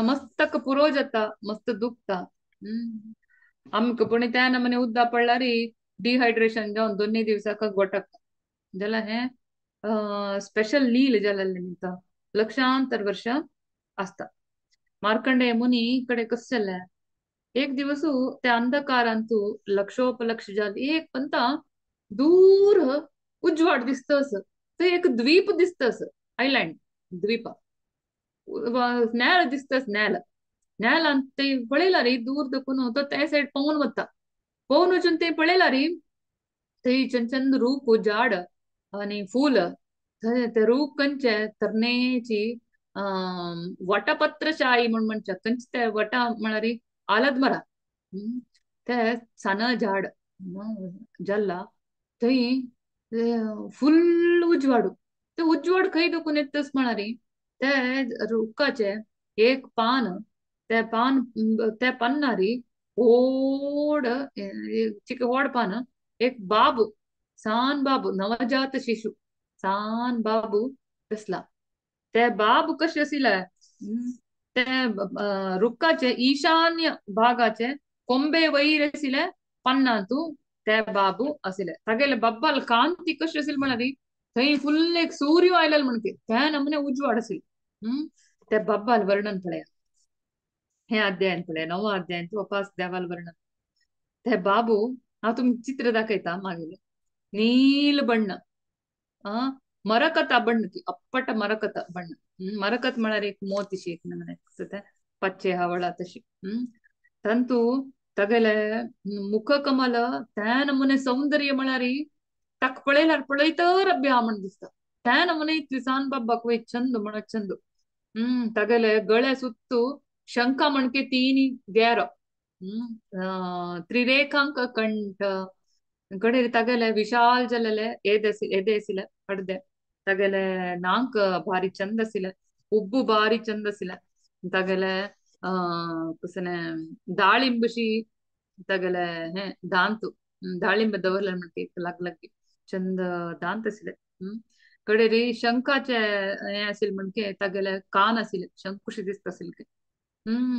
मस्त ताका पुरो जाता, मस्त दुखता. आमकां पूण त्या नमुने उद्दा पडल्यार डिहायड्रेशन जावन दोनूय दिवसाक गोटक जाल्यार हें स्पेशल लील जालेलें निमित्त लक्षांतर वर्ष आसता. मार्कंडेय मुनी कडेन कशें जालें एक दिवस त्या अंधकारांतू लक्षोपलक्ष जाले एक पंता दूर उजवाड दिसता असं ते एक द्वीप दिसता असं आयलँड द्वीप नेल दिसता, नेल नेलान ते पळयला रे दूर देखून तो त्या सायड पोवन वता, पोवन वचून ते पळयला रे थंय चंद चंद रूख झाड आनी फूल थंय ते रूख कंचे तरणेची वटपत्रशाही म्हण म्हणच्या कंच ते वटा म्हळ्यार आलद मरा ते सान झाड जल्ला थंय फुल उजवाडू ते उजवाड खंय दोकून येतस म्हळ्यार ते रुखाचे एक पान ते पान ते पन्नारी व्हड चिक व्हड पान एक बाबू सान बाबू नवजात शिशु सान बाबू दिसला ते बाबू कशे आशिल्ले ते रुखाचे ईशान्य भागाचे कोंबे वयर आशिल्ले पन्नांतू ते बाबू आशिल्ले तागेले बब्बाल कांती कशी आशिल्ली म्हळ्यार थंय फुल एक सूर्य आयलेलो म्हणके ते नमने उजवाड आशिल्ले ते बब्बाल वर्णन पळया हे अध्यायान पळया नवो अध्यायान तूं देवाल वर्णन ते बाबू हांव तुमकां चित्र दाखयता मागीर नील बण्ण मरकत बण्ण ती अप्पट मरकत बण्ण मरकत म्हळ्यार एक मोतीशी एक नमने ते पच्चे हवळ तशी ತಂತು ತಗಲೆ ಮುಖ ಕಮಲ त्या नमुने सौंदर्य म्हळ्यार ताका पळयल्यार पळयतर अभ्या म्हण दिसता त्या नमुने इतली सान बाब्बाक वय चंद म्हण चंद तगले गळे सुत्तू शंख म्हणके तीन गेरो त्रिरेखांक कंठ कडे तगले विशाल जलले एदेसिले पडदे तगले नांक भारी चंद आशिल्ले उब्बು ಭಾರಿ ಚಂದ ಆಸಿಲೆ ತಗಲೆ ಕುಸನೆ ದಾಳಿಂಬಶಿ ತಗಲೆ ಹೇ ದಾಂತು ದಾಳಿಂಬ ದವರ್ಲ म्हणके लग लग ಚಂದ ದಾಂತ ಆಸಿಲೆ ಕಡೆರಿ ಶಂಕಾचे हे आशिल्ले म्हणके तागेले कान आशिल्ले शंकुशी दिसता आशिल्ले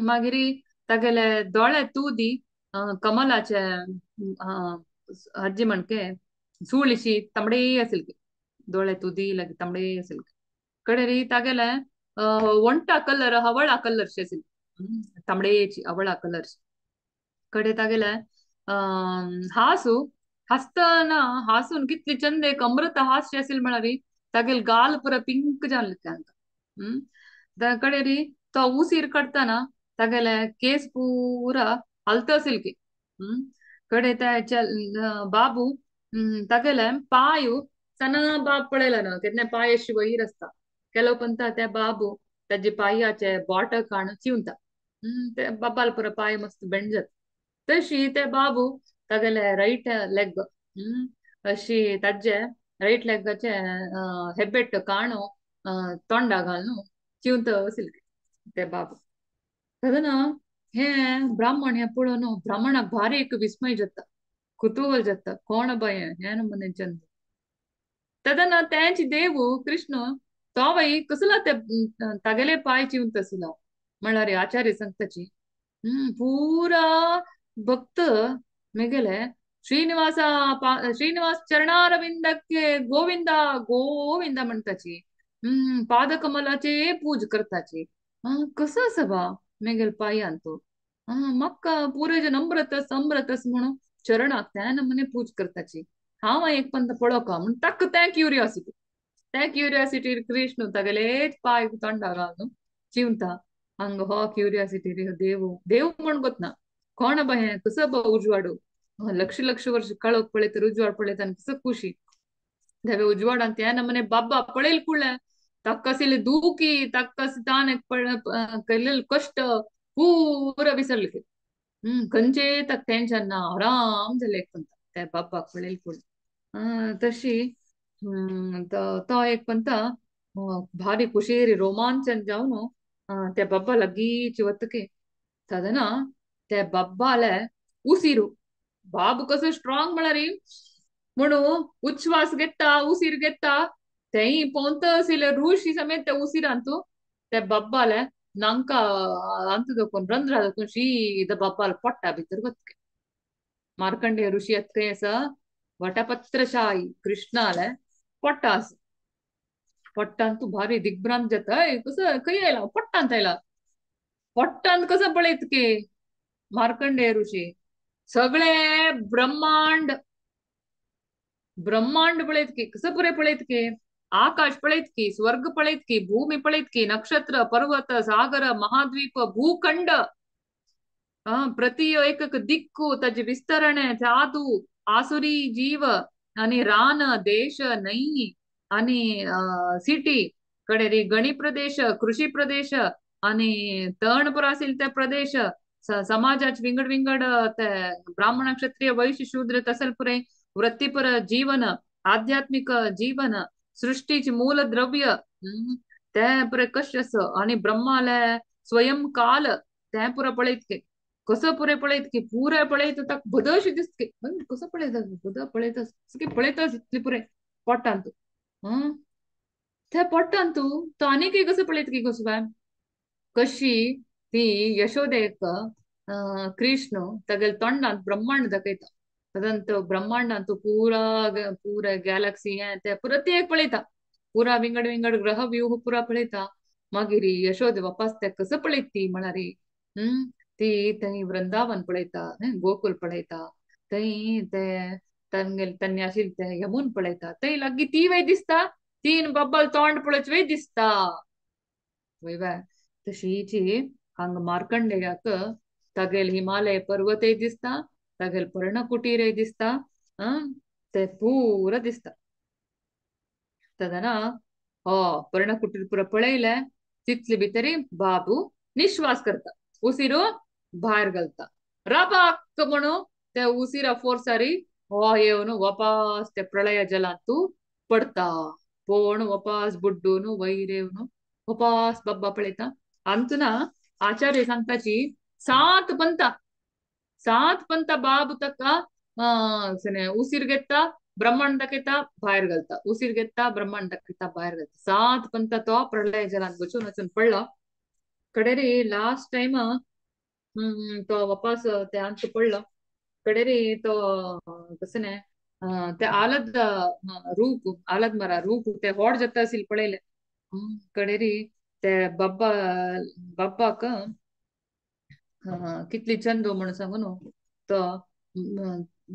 मागीर तागेले दोळे तुदी कमलाचे हज्जी म्हणके सुळिशी तांबडे आशिल्ले दोळे तुदी लागी तांबडे आशिल्ले कडेरी तागेले ಒಂಟ ಕಲರ್ ಹವಳ ಕಲರ್ आशिल्ले तांबडेची हवळा कलर कडे तागेले हासू हसतना हासून कितली चंद एक अमृत हास्य आशिल्ले म्हळ्यार तागेले गाल पुरा पिंक जाल्ले तांकां कडेरी तो उसीर काडटना तागेले केस पुरा हालता आशिल्ले कडे त्या बाबू तागेले पांय सना बाब पळयला न्हू केन्ना पांय अशी वयर आसता ಕೆಲವು ಪಂತ त्या बाबू ताजे पांयाचे बोट काण चिवता ते बाबाल पुरा पांय मस्त बेंड जाता तशी ते बाबू तागेले रायट लेग अशी ताजे रायट लेगाचे हेबेट काणू तोंडा घालून चिवता आशिल्ले ते बाबू तेन्ना हे ब्राह्मण हे पळोवन ब्राह्मणाक भारी एक विस्मय जाता कुतूहल जाता कोण बाय हे नमुने चंद तेन्ना तेंच देव कृष्ण तो बाई कसला ते तागेले पांय चिवंत आशिल्लो म्हळ्यार आचार्य सांगताची पुरा भक्त मेगेले श्रीनिवास श्रीनिवास चरणारविंदಕ್ಕೆ गोविंद गोविंद म्हणताची पादकमलाचे पूज करताची कसं आसा बा मेगेले पांयान तो म्हाका पुरे नम्रतस अम्रतस म्हणून चरणाक त्या नमुने पूज करताची हांव एक पंत पळोवका म्हण ताका तें क्युरियोसिटी त्या क्युरियोसिटी कृष्ण तागेलेच पांय तोंडा घालून चिवता हांगा हो क्युरियोसिटी रे देव देव म्हण गोतना कोण बा हें कसो बा उजवाडू लक्ष लक्ष वर्ष काळोख पळयत उजवाड पळयता आनी कसो खुशी धवे उजवाडान त्या नमुने बाबा पळयल कुळ्ळे ताका आशिल्ले दुखी ताका ताण केल्ले कश्ट पुरा विसरले खंयचे ताका टेन्शन ना आराम जालें एक पंता त्या बाबाक पळयल कुळ्ळे तशी तो एक पंता भारी खुशेरी रोमांचन जावन त्या बाब्बा लागींच वतके तेन्ना त्या बाब्बाले उसीरू बाबू कसो स्ट्रॉंग म्हळ्यार म्हणून उच्छ्वास घेता उसीर घेता तेय पोंत आशिल्ले ऋषी समेत त्या उसिरांतू त्या बाब्बाले नांका अंत दोकून रंध्रा दोकून शीदा बाब्बाले पोट्टा भितर वतके मार्कंडेय ऋषी अतकय आसा वटपत्रशाही कृष्णाले पोट्टा आसा पोट्टांत भारी दिग्भ्रांत जाता कसं खंय आयला पोट्टांत आयला पोट्टांत कसं पळयत की मार्कंडेय ऋषी सगळे ब्रह्मांड ब्रह्मांड पळयत की कसं पुरे पळयत की आकाश पळयत की स्वर्ग पळयत की भूमी पळयत की नक्षत्र पर्वत सागर महाद्वीप भूखंड प्रति एक दिक्कू ताजे विस्तरण जादू आसुरी जीव आणि रान देश नई आणि सिटी कडेरी गणी प्रदेश, कृषी प्रदेश आणि तण असेल त्या प्रदेश, समाजाचे विंगड विंगड ते ब्राह्मण क्षत्रिय वैश्य शूद्र तसल पुरे वृत्तीपर जीवन, आध्यात्मिक जीवन, सृष्टीचे मूल द्रव्य ते पुरे कशें आसा आणि ब्रह्माले स्वयं काल ते पुरा पळयत की कसं पुरे पळयत की पुरे पळयत ताका बदशी दिसत की कसं पळयता बद पळयता पळयता इतले पुरे पोटांत ते पोटांत तो आनीक कसं पळयत की कसं काय कशी ती यशोदेक कृष्ण तागेले तोंडांत ब्रह्मांड दाखयता. तदंत ब्रह्मांडांत पुरा पुरा गॅलक्सी हें ते प्रत्येक पळयता, पुरा विंगड विंगड ग्रह व्यूह पुरा पळयता. मागीर यशोदे वापस ते कसं पळयत ती म्हळ्यार ती थंय वृंदावन पळयता, गोकुल पळयता, थंय ते तांगेले तन्नी आशिल्ले ते यमून पळयता, थंय लागीं ती वय दिसता, तीन बाब्बाल तोंड पळोवचे वय दिसता. वय तशीची हांगा मार्कंडेयाक तागेले हिमालय पर्वतय दिसता, तागेले पर्णकुटीरय दिसता, ते पुरा दिसता. तदना हो पर्णकुटीर पुरा पळयले तितले भितरी बाबू निश्वास करता, उसिरू भायर घालता, रबाक म्हणून ते उसिरा फोर्सारी हो येवन वापास ते प्रळय जलांतू पडता, पोण वापास बुड्डून वयर येवन वापास बाब्बा पळयता. अंतना आचार्य सांगताची सात पंता, सात पंता बाब ताका उसीर घेता, ब्रह्मांड दाखयता भायर घालता, उसीर घेता ब्रह्मांड दाखयता भायर घालता. सात पंता तो प्रलय जलांत वचून वचून पडलो. कडेरी लास्ट टायम तो वापस ते अंत पडलो. कडेरी तो कसं न्ही ते आलद रूप, आलद मरा रूप ते होड जाता आशिल्ले पळयले. कडेरी ते बाब्बा बाब्बाक कितली चंद म्हणून सांगू न्हू, तो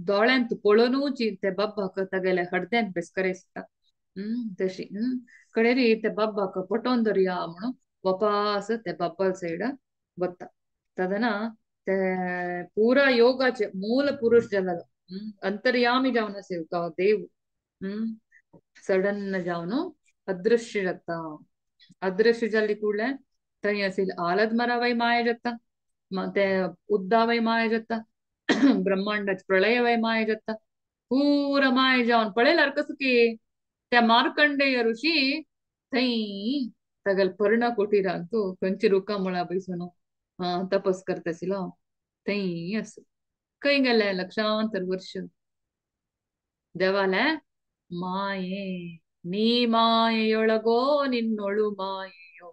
दोळ्यांत पळोवनूच ते बाब्बाक तागेले हड्ड्यांत बेसकरे दिसता तशी. कडेरी ते बाब्बाक पटोवन धरया म्हणून वापास ते बाब्बाल सायड वता. तदना ते पुरा योगाचे मूल पुरुष जालो, अंतर्यामी जावन आशिल्लो तो देव, सडन जावन अदृश्य जाता. अदृश्य जाल्ली कूडले थंय आशिल्ले आलद मरावय माया जाता, ते उद्दावय माया जाता, ब्रह्मांडाचे प्रलयवय माया जाता, पुरा माया जावन पळयल्यार कसं की त्या मार्कंडेय ऋषी थंय तागेले पर्णकुटीरांत खंयची रुखा मुळा बैसून तपस करता आशिल्लो थंय आसा. खंय गेले लक्षांतर वर्ष देवाले माये ನೀ ಮಾಯೆಯೊಳಗೋ ನಿನ್ನೊಳು ಮಾಯೆಯೋ.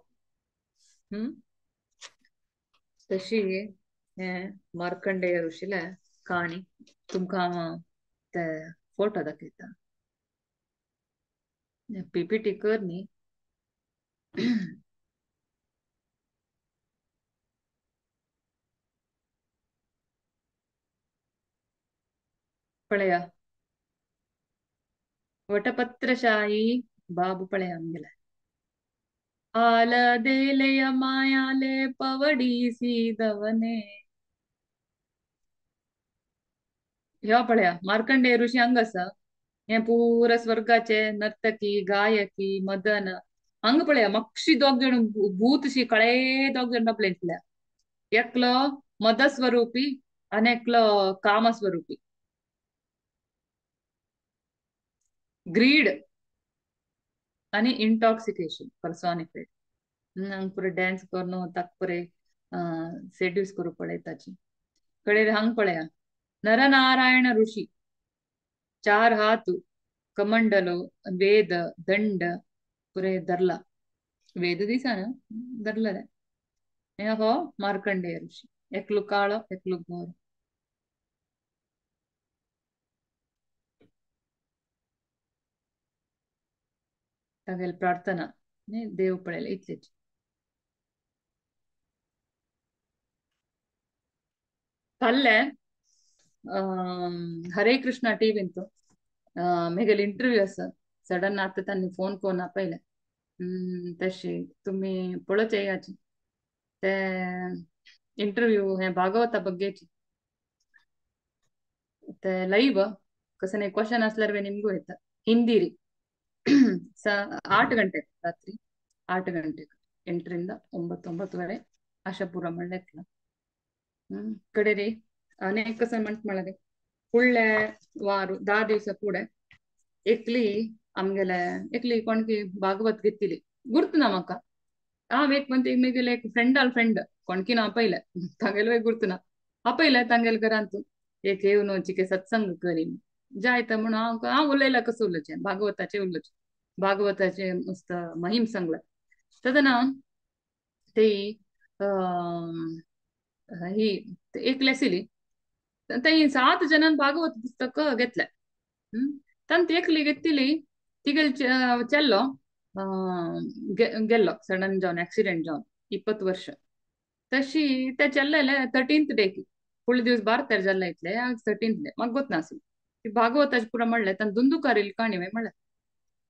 तशी हें मार्कंडेय ऋषीले काणी तुमकां ते फोटो दाखयता. पीपीटी कर न्ही. पळया वटपत्रशाही बाबू पळया आमगेले. ಆಲದೆಲೆಯ ಮಾಯಾಲೆ ಪವಡಿಸಿದವನೇ. ह्यो पळया मार्कंडेय ऋषी हांगा आसा. हे पुरा स्वर्गाचे नर्तकी गायकी मदन हांगा पळया मातशी दोग जाण भूतशी काळे दोग जाण आपले, एकलो मदस्वरूपी आनी एकलो कामस्वरूपी. ग्रीड आणि इंटॉक्सिकेशन पर्सॉनिफाईड. हांगा पुरो डान्स करून ताका पुरे सेड्यूस करूं पळयताची. कडेर हांगा पळया नरनारायण ऋषी, चार हात, कमंडलो, वेद, दंड पुरे धरला, वेद दिसना धरला. हे हो मार्कंडेय ऋषी, एकलो काळो एकलो गोरो. तागेले प्रार्थना देव पळयले इतलेच. फाल्यां हरे कृष्णा टीव्हींत मेगेले इंटरव्यू आसा. सडन आतां तांणी फोन करून आपयले तशी तुमी पळोवचे याची ते इंटरव्यू हे भागवता बग्गेची ते लाईव्ह कसं नाही क्वेश्चन असल्यार बी निमगो येता हिंदी री. 8 ಗಂಟೆ, ರಾತ್ರಿ 8 ಗಂಟೆಗೆ, 8ರಿಂದ 9, 9:30 ಆಶಾಪುರ ಮಳ್ಳಕ್ಕೆ. ಕಡೆರಿ ಅನೇಕ ಸಣ್ಣ ಮಳದೆ ಫುಳ್ಳೆ ವಾರು 10 ದಿವಸ ಕೂಡ ಎಕ್ಲಿ ಆಮ್ಗೆಲೆ ಎಕ್ಲಿ ಕೊಣಕಿ ಭಾಗವತ್ ಗೆತ್ತಿಲಿ ಗುರ್ತು ನಮಕ್ಕ ಆ ವೇಕ್ ಬಂತ ಈಗ ಮೇಗೆಲೆ ಫ್ರೆಂಡ್ ಅಲ್ ಫ್ರೆಂಡ್ ಕೊಣಕಿನ ಅಪ್ಪ ಇಲ್ಲ ತಂಗೆಲ್ವೇ ಗುರ್ತುನ ಅಪ್ಪ ಇಲ್ಲ ತಂಗೆಲ್ ಕರಂತು ಏಕೆ ಇವನು ಚಿಕೆ ಸತ್ಸಂಗ ಕರಿ जायत म्हणून हांव हांव उलयला कसं उलोवचें भागवताचें उलोवचें भागवताचें मस्त महिम सांगला तेन्ना ते ही एकली आशिल्ली थंय 7 जणांनी भागवत पुस्तक घेतलें. तांत एकली घेतली तिगेल चेल्लो गेल्लो सडन जावन एक्सिडेंट जावन 20 वर्ष तशी त्या चेल्लेले 13th day फुडले दिवस 12 जाल्ले इतले 13th day म्हाका गोत नासली भागवताचे पुरा म्हणलें तांणी दुंदुकारील काणी म्हणलें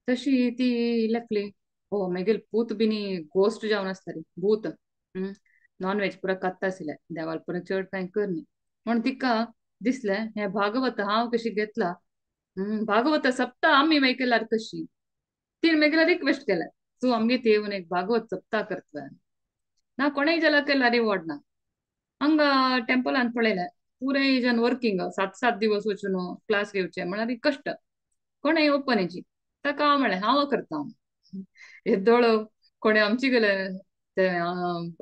तशी ती लेखली ओ मागीर पूत बिनी गोश्ट जावन आसताली भूत नॉन वेज पुरा कात्ता आशिल्लें देवाल पुरा चड कांय करनी म्हण तिका दिसलें हें भागवत हांव कशी घेतला भागवत सप्ताह आमी मागीर कशी तिणें मागीर रिक्वेस्ट केलें तूं आमगे येवन एक भागवत सप्ताह करता ना कोणेय जाल्यार केला रिवॉर्ड ना हांगा टेम्पलान पळयलें पुरे जन वर्किंग 7-7 दिवस वचून क्लास घेवचे म्हळ्यार कश्ट कोणेय ओपन हेची ताका हांव म्हळें हांव करता येदोळ कोणे आमची गेले ते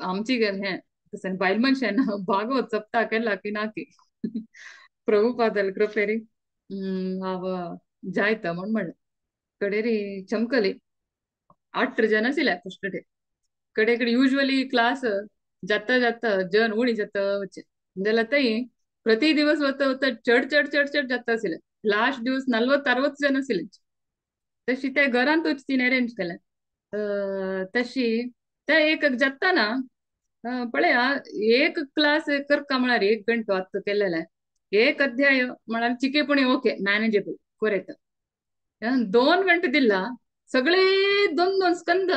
आमची गेले हें तशें बायल मनशान भागवत सप्ताह केला की ना की प्रभुपादल कृपेरी हांव जायता म्हण म्हणलें कडेरी चमकली 8 जन आशिल्ले फर्स्ट डे कडे कडे युजली क्लास जाता जाता जन उणी जाता वचचे जाल्यार थंय प्रति दिवस वता वता चड चड चड चड जाता आशिल्ले लास्ट दिवस 40-60 जन आशिल्ले तशी त्या घरांतूच तिणें अरेंज केलें तशी ते एक जाताना पळया एक क्लास करका म्हळ्यार 1 गंटो आतां केलेलें एक अध्याय म्हळ्यार चिकेपणी ओके मॅनेजेबल कोरेता 2 गंटे दिला सगळे 2-2 स्कंद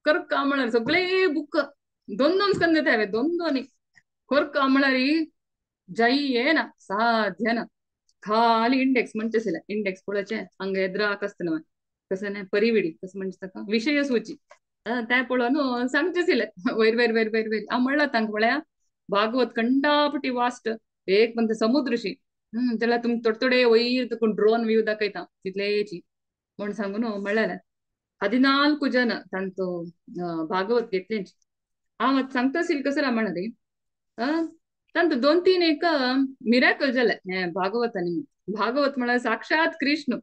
करका म्हळ्यार सगळे बुक 2-2 स्कंद ते 2-2 करका म्हळ्यार जायना साध्य ना खाली इंडेक्स म्हणचे आशिल्लें इंडेक्स पळोवचें हांगा येद्राक आसतलें कसं नाही परिविडी कसं म्हणजे ताका विशय सूची ते पळोवन सांगचें आशिल्लें वयर वयर वयर वयर वयर हांव म्हणलां तांकां पळया भागवत कंडापटी वास्ट एक म्हणटा समुद्रशी जाल्यार तुमकां थोडे थोडे वयर तुका ड्रोन व्यू दाखयता तितलेची म्हण सांगून म्हणलेलें 14 जन तांचो भागवत घेतलेंची हांव आतां सांगता आशिल्लें कसं म्हणलें तांत 2-3 एक मिराकल जालें हें भागवत आनी भागवत म्हळ्यार साक्षात कृष्ण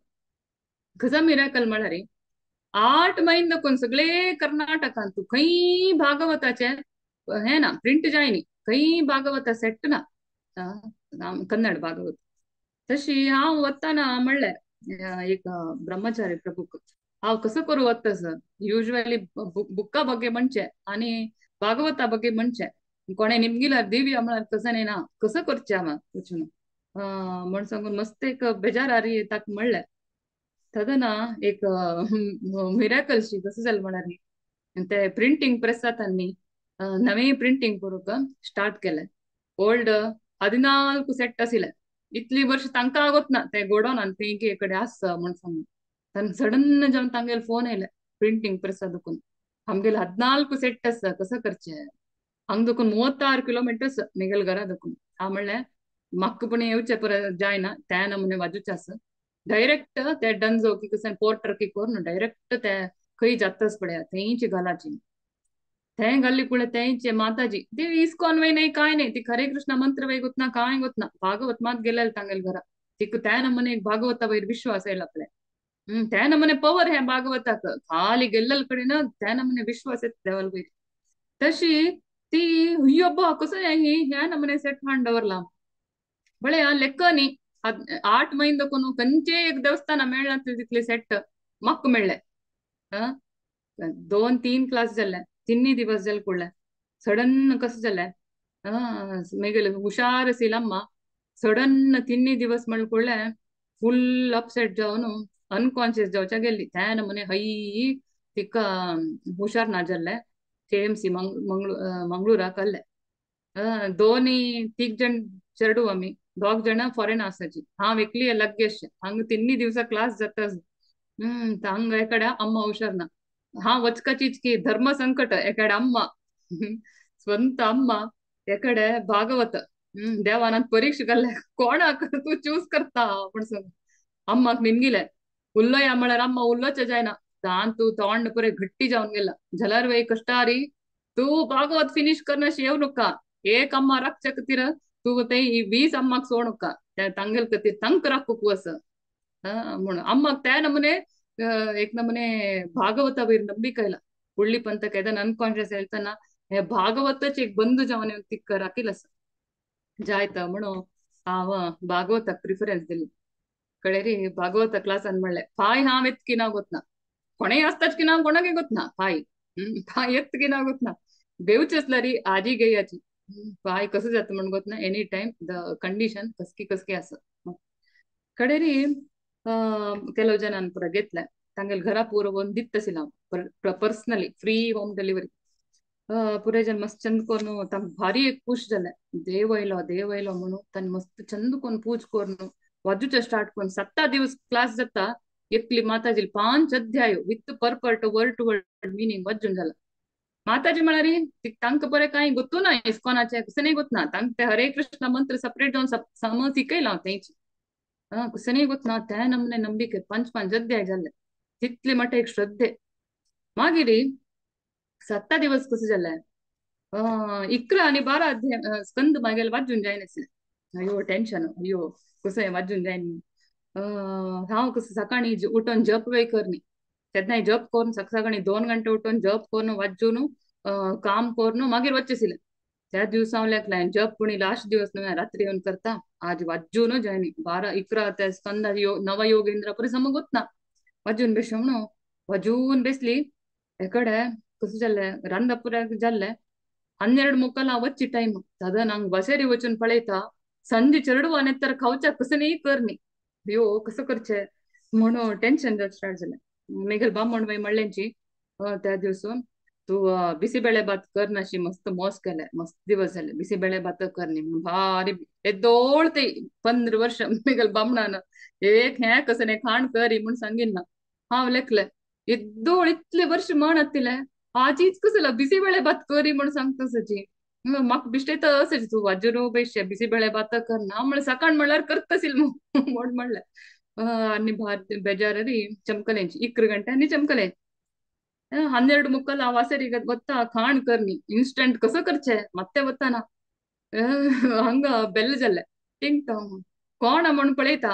कसो मिराकल म्हळ्यार 8 म्हयने दाखोवन सगळे कर्नाटकांत खंय भागवताचें हें ना प्रिंट जायनी खंय भागवता सेट ना कन्नड भागवत तशी हांव वतना म्हणलें एक ब्रह्मचारी प्रभूक हांव कसो करूं वता सर युजली बुक्का ಬಗ್ಗೆ म्हणचें आनी भागवता ಬಗ್ಗೆ म्हणचें कोणें निमगिल्यार दिवया म्हळ्यार कसं ना कसं करचें हांव वचून म्हण सांगून मस्त एक बेजारारी ताका म्हणलें तदना एक मिराकलशी कसं जालें म्हळ्यार ते प्रिंटींग प्रेस जाता न्ही नवें प्रिंटींग करूंक स्टार्ट केलें ओल्ड 14 सेट आशिल्लें इतली वर्ष तांकां आगोत ना ते गोडाउनान थंय कडेन आसा म्हण सांगून तांकां सडन जावन तांगेले फोन येयले प्रिंटींग प्रेसा दुखून आमगेले 14 सेट आसा कसं करचें हांगा दुखून 36 किलोमिटर्स मेगेले घरा दुखून हांव म्हणलें म्हाका पूण येवचें परत जायना त्या नमुने बाजूचें आसा डायरेक्ट ते डंजो की कसं पोर्टर की करून डायरेक्ट ते खंय जाताच पळया थंयची घालाची थंय घाल्ली कुळे थंयचे माताजी ती इस्कॉन वय न्हय काय न्हय ती हरे कृष्ण मंत्र वय गोतना काय गोतना भागवत मात गेलेले तांगेले घरा तिका त्या नमुने एक भागवता वयर विश्वास येयला आपल्या त्या नमुने पवर हें भागवताक खाली गेल्ले कडेन त्या नमुने विश्वास येता देवाल वयर तशी ती अय्यब्बा कसं ही ह्या नमुने सेट हाडून दवरला पळया लेक्क न्ही 8 म्हयने दाखोवन खंयचें एक देवस्थान मेळना तितले सेट म्हाका मेळ्ळें 2-3 क्लास जाल्ले 3 दिवस जाले कुडले सडन कसं जालें मागीर हुशार आशिल्ली सडन 3 दिवस म्हण कुडले फुल अपसेट जावन अनकॉन्शियस जावच्या गेल्ली त्या नमुने हय तिका हुशार ना जाल्लें KMC मंगळूराक आहले 2-3 जण चेडू आमी 2 जण फॉरेन आसाची हांव एकली लग्गे हांगा 3 दिवसा क्लास जाता ಹಂಗ ಎಕಡೆ ಅಮ್ಮ ಹುಷಾರ್ನ ಹಾ ವಚ್ಕಚೀಚ್ಕಿ ಧರ್ಮ ಸಂಕಟ ಎಕಡೆ ಅಮ್ಮ ಸ್ವಂತ ಅಮ್ಮ ಎಕಡೆ ಭಾಗವತ. ದೇವಾನಂದ್ ಪರೀಕ್ಷೆಗಲ್ಲ ಕೋಣ ತೂ ಚೂಸ್ ಕರ್ತಾ ಪಣಸಂಗ ಅಮ್ಮಕ್ ನಿನ್ಗಿಲೆ ಉಲ್ಲೋಯ ಅಮ್ಮಳರ ಅಮ್ಮ ಉಲ್ಲೋಚ ಜಾಯ್ನ ತಾನ್ ತೂ ತಗೊಂಡ್ ಪುರೆ ಗಟ್ಟಿ ಜಾವನ್ಗೆಲ್ಲ ಜಲರ್ವೈ ಕಷ್ಟಾರಿ ತೂ ಭಾಗವತ್ ಫಿನಿಶ್ ಕರ್ನ ಶೇವ್ನುಕ್ಕ ಏಕ್ ಅಮ್ಮ ರಕ್ಷಕತಿರ ತೂ ತೈ ಈ 20 ಅಮ್ಮಕ್ ಸೋಣುಕ್ಕ ತಂಗಲ್ ಕತಿ ತಂಕ್ ರಕ್ಕು ಅಸ ಅಮ್ಮಕ್ ತೇ ನಮನೆ ಏಕ್ ನಮನೆ ಭಾಗವತ ವೀರ್ ನಂಬಿಕೆ ಇಲ್ಲ ಉಳ್ಳಿ ಪಂತಕ ಇದನ್ನ ಅನ್ಕಾನ್ಶಿಯಸ್ ಹೇಳ್ತಾನ ಭಾಗವತ ಚೇಕ್ ಬಂದು ಜವನೆ ತಿಕ್ಕ ರಾಕಿಲಸ ಜಾಯ್ತ ಮಣು ಆವ ಭಾಗವತ ಪ್ರಿಫರೆನ್ಸ್ ದಿಲ್ ಕಳೇರಿ ಭಾಗವತ ಕ್ಲಾಸ್ ಅಂದ್ಮಳ್ಳೆ ಪಾಯ್ ಹಾವ್ ಎತ್ಕಿನ ಗೊತ್ನಾ ಕೊನೆ ಆಸ್ತಚ್ಕಿನ ಕೊಣಗೆ ಗೊತ್ನಾ ಪಾಯ್ ಪಾಯ್ ಎತ್ಕಿನ ಗೊತ್ನಾ ಬೇವುಚಸ್ಲರಿ ಆಜಿ ಗೈಯಾಚಿ ಪಾಯ್ कसं जात म्हण ಗೊತ್ನಾ ಎನಿ ಟೈಮ್ the condition कसकी कसकी आस ಕಡೇರಿ ಕೆಲವು ಜನ ಅನ್ಪುರ ಗೆತ್ಲೆ ತಂಗಲ್ घरा पूर ಒಂದ್ ದಿತ್ತಸಿಲ್ಲ ಪರ್ಸನಲಿ ಫ್ರೀ ಹೋಮ್ ಡೆಲಿವರಿ. ಪೂरे जन मस्त चंद कोरनु तंग भारी एक खुश जाले देव आयलो देव आयलो म्हणून तांणी मस्त चंद कोन पूज कोरनु वाजूचे स्टार्ट कोन 7 दिवस क्लास जाता एकली माताजी 5 अध्याय with purport word to word meaning वाजून जाला. माताजी म्हणाली तांकां बरें कांय गोत्तू ना इस्कॉनाचे कसं गोत ना तांकां ते हरे कृष्ण मंत्र सपरेट जावन सम शिकयला तेंची कसं गोत ना त्या नमने ನಂಬಿಕೆ 5 5 अध्याय जाले तितले मटे एक श्रद्धे. मागीर 7 दिवस कसं जालें 11 आणि 12 अध्याय स्कंद मागेल वाजून जायनासलें. अयो टेन्शन अयो कसं वाजून जायन हांव कसं सकाळी उठून जप वे करनी तेन्ना जप करून सकाळी 2 गंटे उठून जप करून वाजून काम करून मागीर वचेसिलें. त्या दिवसा हांव लेखलें जप पुणी लास्ट दिवस न्हय रात्री येवन करता आज वाजून जायनी 12 11 त्या स्कंद नवयोगेंद्र परी समग वतना वाजून बेस म्हणून वाजून बेसली एकडे कसं जालें रांदापुऱ्याक जाल्लें 12:45 वच्ची टायम दादा ನಂಗೆ बसेरी वचून पळयता संजे चेडवान तर खावच्या कसं नाही करनी अयो कसं करचें म्हणून टेन्शन स्टार्ट जालें. मेगल बामण बाई म्हणल्यांची त्या दिवसून तू बिसिಬೇಳೆ भात करनाशी मस्त मोस केले मस्त दिवस जाले बिसिಬೇಳೆ भात करनी भारी एदोळ ते 15 वर्ष मेगल बामणान एक हें कसं नाही खाण करी म्हूण सांगीन ना हांव लेखलें एदोळ इतले वर्ष म्हण आतिलें आजीच कसला बिसिಬೇಳೆ भात करी म्हण सांगता सची म्हाका बिश्टेत अशें तूं वाजून बेश्टे बिसिಬೇಳೆ भात करना म्हणल्यार सकाळ म्हणल्यार करतासील म्हण म्हणलें. आनी भात बेजारी चमकलेंची 11 गंटे आनी चमकलें 12:45 हांव वासेरी ಗೊತ್ತಾ खाण करनी इन्स्टंट कसं करचें ಮತ್ತೆ ಗೊತ್ತಾನ ಹಂಗ ಬೆಲ್ಲ ಜಲ್ಲೆ ಟಿಂಗ್ ಟಾಂಗ್ ಕೋಣ म्हण पळयता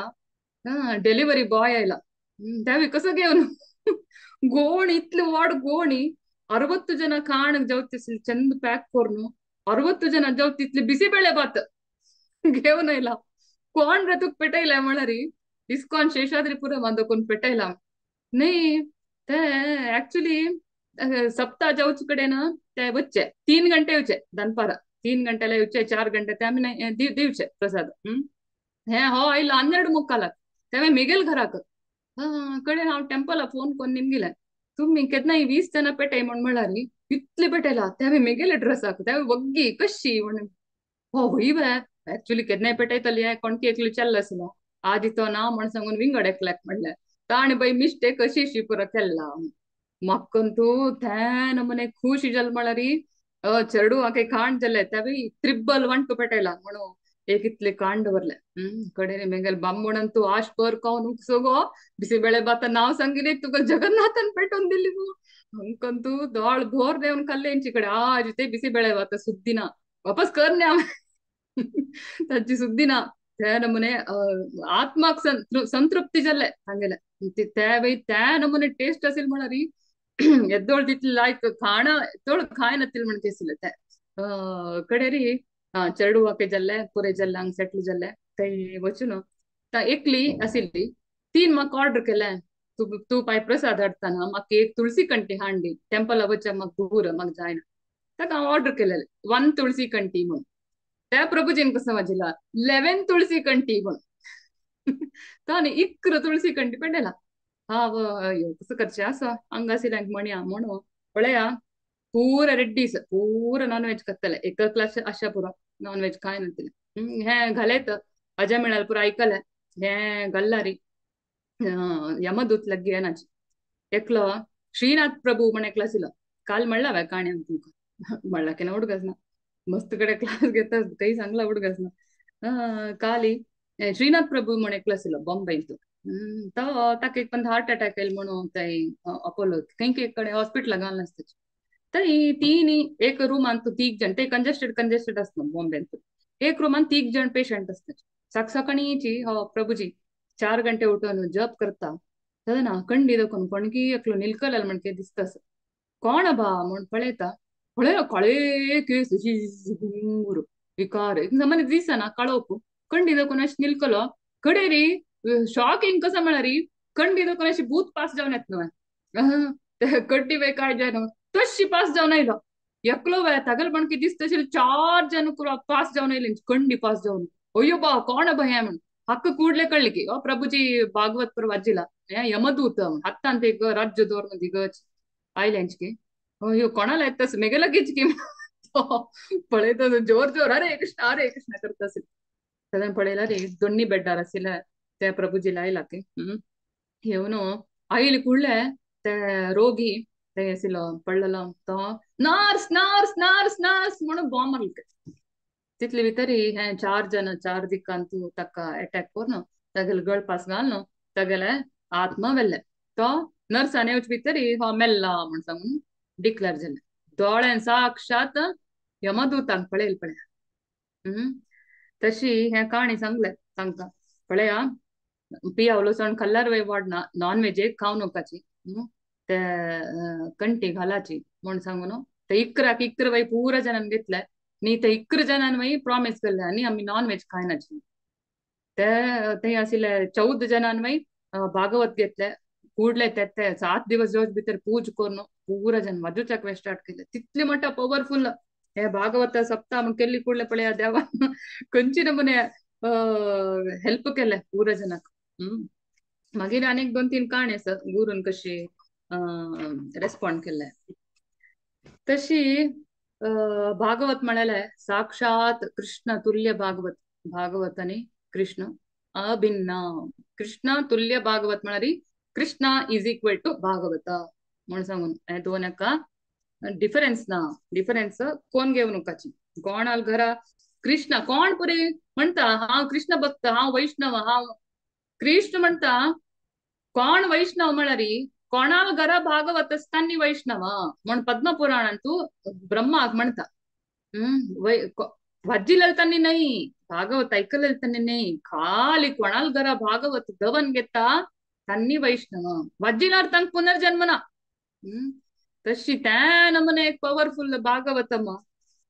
ಡೆಲಿವರಿ ಬಾಯ್ आयला त्यावेळी कसं घेवन गोणी इतली वाड गोणी 60 ಜನ ಕಾಣಕ್ ಜೌತಿಸಿಲ್ ಚಂದ ಪ್ಯಾಕ್ ಕೊರ್ನು 60 ಜನ ಜೌತಿತ್ಲಿ ಬಿಸಿಬೇಳೆ ಬಾತ್ घेवन आयला कोण रे तुका पेटयला म्हळ्यार इस्कॉन शेषाद्रीपुरम अंदकोन पेटयला न्ही ते ऍक्च्युली सप्ताह जावचे कडेन ते वच्चे 3 गंटे येवचे दनपारा 3 गंटेला येवचे 4 गंटे ते आमी दिवचे प्रसाद. हे हो आयला 12:45 तेवे मिगेल घराक कडेन हांव टेम्पला फोन करून निमगिलें तुम्ही केन्नाय 20 जण पेटय म्हण म्हणल्यार इतले पेटयला तेवे मेगेले ड्रेसाक तेवे वग्गी कशी म्हणून हो हय बे ऍक्च्युली केन्नाय पेटयतली कोणकी एकली चल्ल आसलो आज तो ना म्हण सांगून विंगड एकल्याक म्हणलें ताणें बाई मिस्टेक अशी अशी पुरो केल्ला म्हाका तूं त्या नमुने खुशी जाल म्हळ्यार चेडू हाका खाण जालें तेवे त्रिब्बल 1 2 पेटयला म्हणून एक इतले कांड दवरले. कडेन मेगेल बामणन तूं आश पर खावन सगो बिसिಬೇಳೆ भात नांव सांगिल्लें तुका जगन्नाथान पेटोवन दिली तूं अंकन तूं दोळ भोर देवन खाल्ले हेंचे कडेन आज ते बिसिಬೇಳೆ भात सुद्दी ना वापस कर न्ही हांवें ताची सुद्दी ना त्या नमुने आत्माक संतृप्ती जाल्लें सांगलें त्या वेळी त्या नमुने टेस्ट असेल म्हळ्यार एदोळ तितली लायक खाणां चड खायनातिल्लें म्हण दिसलें ते कडेरी चेडू जाल्ले पुरे जाल्ले हांगा सेटल जाल्ले थंय वचून एकली आशिल्ली 3 म्हाका ऑर्डर केलें तूं तूं पाय प्रसाद हाडटाना म्हाका एक तुळसी कंठी हाडली टेम्पला वचप म्हाका दूर म्हाका जायना ताका हांव ऑर्डर केलेलें 1 तुळसी कंठी म्हूण त्या प्रभुजीन कसं वाजिला 11 तुळसी कंठी म्हूण ताणें 11 तुळसी कंठी पेटयला. हा अयो कसं करचें आसा हांगा आशिल्ल्यांक म्हणया म्हणून पळया पूरा रेड्डीस पूरा नॉन वेज करतले एक क्लास आशा पुरो नॉन वेज खाय नातिल्लें हें घालेत अजय मेळाल पुरो आयकलें हें घाल्ला री यमदूत लग्गी येनाची. एकलो श्रीनाथ प्रभू म्हण एकलो आशिल्लो, काल म्हणला हांवें काणयान तुमकां, म्हणला केन्ना उडगस ना, मस्त कडेन क्लास घेता काही सांगला उडगस ना. काली श्रीनाथ प्रभू म्हण एकलो आशिल्लो बॉम्बेंत, तो ताका एक पण हार्ट अटॅक येयल म्हणून थंय अपोलो खंय एक कडेन हॉस्पिटलाक घालून आसता. थंय तीन एक रुमान तीग जण, ते कंजेस्टेड कंजेस्टेड आसता बॉम्बेंत, एक रुमान तीग जण पेशंट आसता. सकाळीची हो प्रभुजी 4 गंटे उठून जप करता तेन्ना कंडी दाखोवन कोणकी एकलो निलकलाल म्हणके दिसता, कोण बा म्हण पळयता, पळय काळे केस गुंगूर विकार सामान्य दिसना काळोख, कंडी दाखोवन अशें निलकलो कडे री शॉकिंग कसं म्हळ्यार कंडी दाखोवन अशी भूत पास जावन येत न्हय, कड्डी वे काय जाय तशी पास जावन आयलो एकलो वे तागेलो म्हणके दिसता 4 जण पास जावन आयले कंडी पास जावन. अय्यो बा कोण बा हें म्हण हक्क ಕೂಡ್ಲೆ ಕಳ್ಳಿಕ್ಕೆ ಓ ಪ್ರಭುಜಿ ಭಾಗವತ್ ಪುರ ವಜ್ಜಿಲ್ಲ ಯಮದೂತ ಹತ್ತಂತ ಈಗ ರಾಜ್ಯ ದೋರ್ನ ದಿಗಚ್ ಆಯ್ಲೆಂಚ್ಗೆ ಅಯ್ಯೋ ಕೊಣಲ ಎತ್ತಸ್ ಮೆಗಲಗಿಚ್ಗೆ पळयता जोर जोर हरे कृष्ण हरे कृष्ण करता असेल. सदां पळयला रे दोन्ही बेड्डार आशिल्ले ते प्रभुजीला आयला की येवन आयले कुडले ते रोगी ते आशिल्लो पडलेलो तो नर्स नर्स नर्स नर्स म्हणून बॉम्ब मारले. तितले भितर हे 4 जण 4 दिक्कांतू ताका अटॅक करून तागेले गळपास घालून तागेले आत्मा व्हेले. तो नर्सान येवचे भितर हो मेल्ला म्हण सांगून डिक्लेअर जाले. दोळ्यान साक्षात यमदूतांक पळयल पळया. तशी हे काणी सांगले सांगता पळया पियाव लसण खाल्ल्यार वय वाडना, नॉन व्हेज एक खावं नकाची, ते कंटी घालाची म्हण सांगून ते 11 11 वय पुरा जणांक घेतले न्ही, ते 11 जणांनी मागीर प्रॉमिस केल्ले आनी आमी नॉन व्हेज खायनाची. ते थंय आशिल्ले 14 जणांनी मागीर भागवत घेतले कुडले ते ते 7 दिवस जोज भितर पूज करून पुरा जण वाजूच्याक स्टार्ट केले. तितले मोठा पवरफुल हे भागवत सप्ताह म्हण केल्ली कुडले पळया देवान खंयची नमुने हेल्प केले पुरा जणांक. मागीर आनीक 2-3 काणी आसा गुरून कशी रेस्पॉन्ड केले. तशी भागवत म्हळ्यार साक्षात कृष्ण तुल्य भागवत, भागवत आनी कृष्ण अभिन्न, कृष्ण तुल्य भागवत म्हळ्यार Krishna is equal to Bhagavata म्हण सांगून हे दोन एका डिफरन्स ना, डिफरन्स कोण घेवं नकाची. कोणाल घरा कृष्ण कोण पुरे म्हणटा हांव कृष्ण भक्त, हांव वैष्णव, हांव कृष्ण म्हणटा. कोण वैष्णव म्हळ्यार कोणाल घरा भागवत आसतानी वैष्णव म्हण पद्मपुराणांतू ब्रह्माक म्हणटा. वज्जिलतानी न्हय, भागवत ऐकलतानी न्हय, खाली कोणाल घरा भागवत दवन घेता तांनी वैष्णव, वज्जिलार तांक पुनर्जन्म ना. तशी त्या नमुने एक पवरफुल भागवतम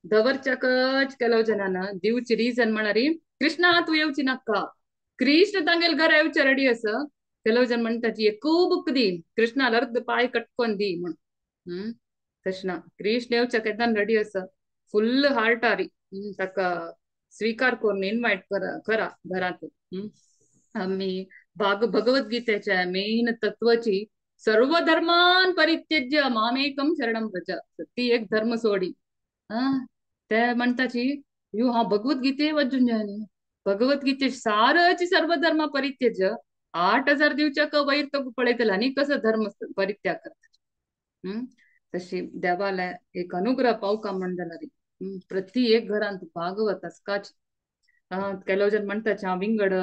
दवरच्याकच ಕೆಲವು ಜನನ दिवची रिजन म्हळ्यार कृष्णा तूं येवची नाका, कृष्ण तांगेल घरा येवचे रेडी आसा. ಕೆಲವು जण म्हणटाची एकू बुक दी कृष्णाला अर्ध पाय कटकोन दी म्हण. तशें ना, कृष्ण येवच्या केन्ना रेडी आसा, फुल हार्टारी ताका स्वीकार करून इनवायट करा करा घरांत. आमी भगवद्गीतेच्या मेन तत्वाची सर्व धर्मान परित्यज्य मामेकम शरणम व्रज, ती एक धर्म सोडी ते म्हणटाची यो हांव भगवद्गीते वाचून जाय न्ही, भगवद्गीते सारची सर्व धर्म परित्यज्य 8000 दिवच्याक वयर तो पळयतलो आनी कसो धर्म परित्याग करता. तशी देवाले एक अनुग्रह पावका म्हण जाल्यार प्रति एक घरांत भागवत आसकाच. ಕೆಲವು ಜನ म्हणटात हांव विंगड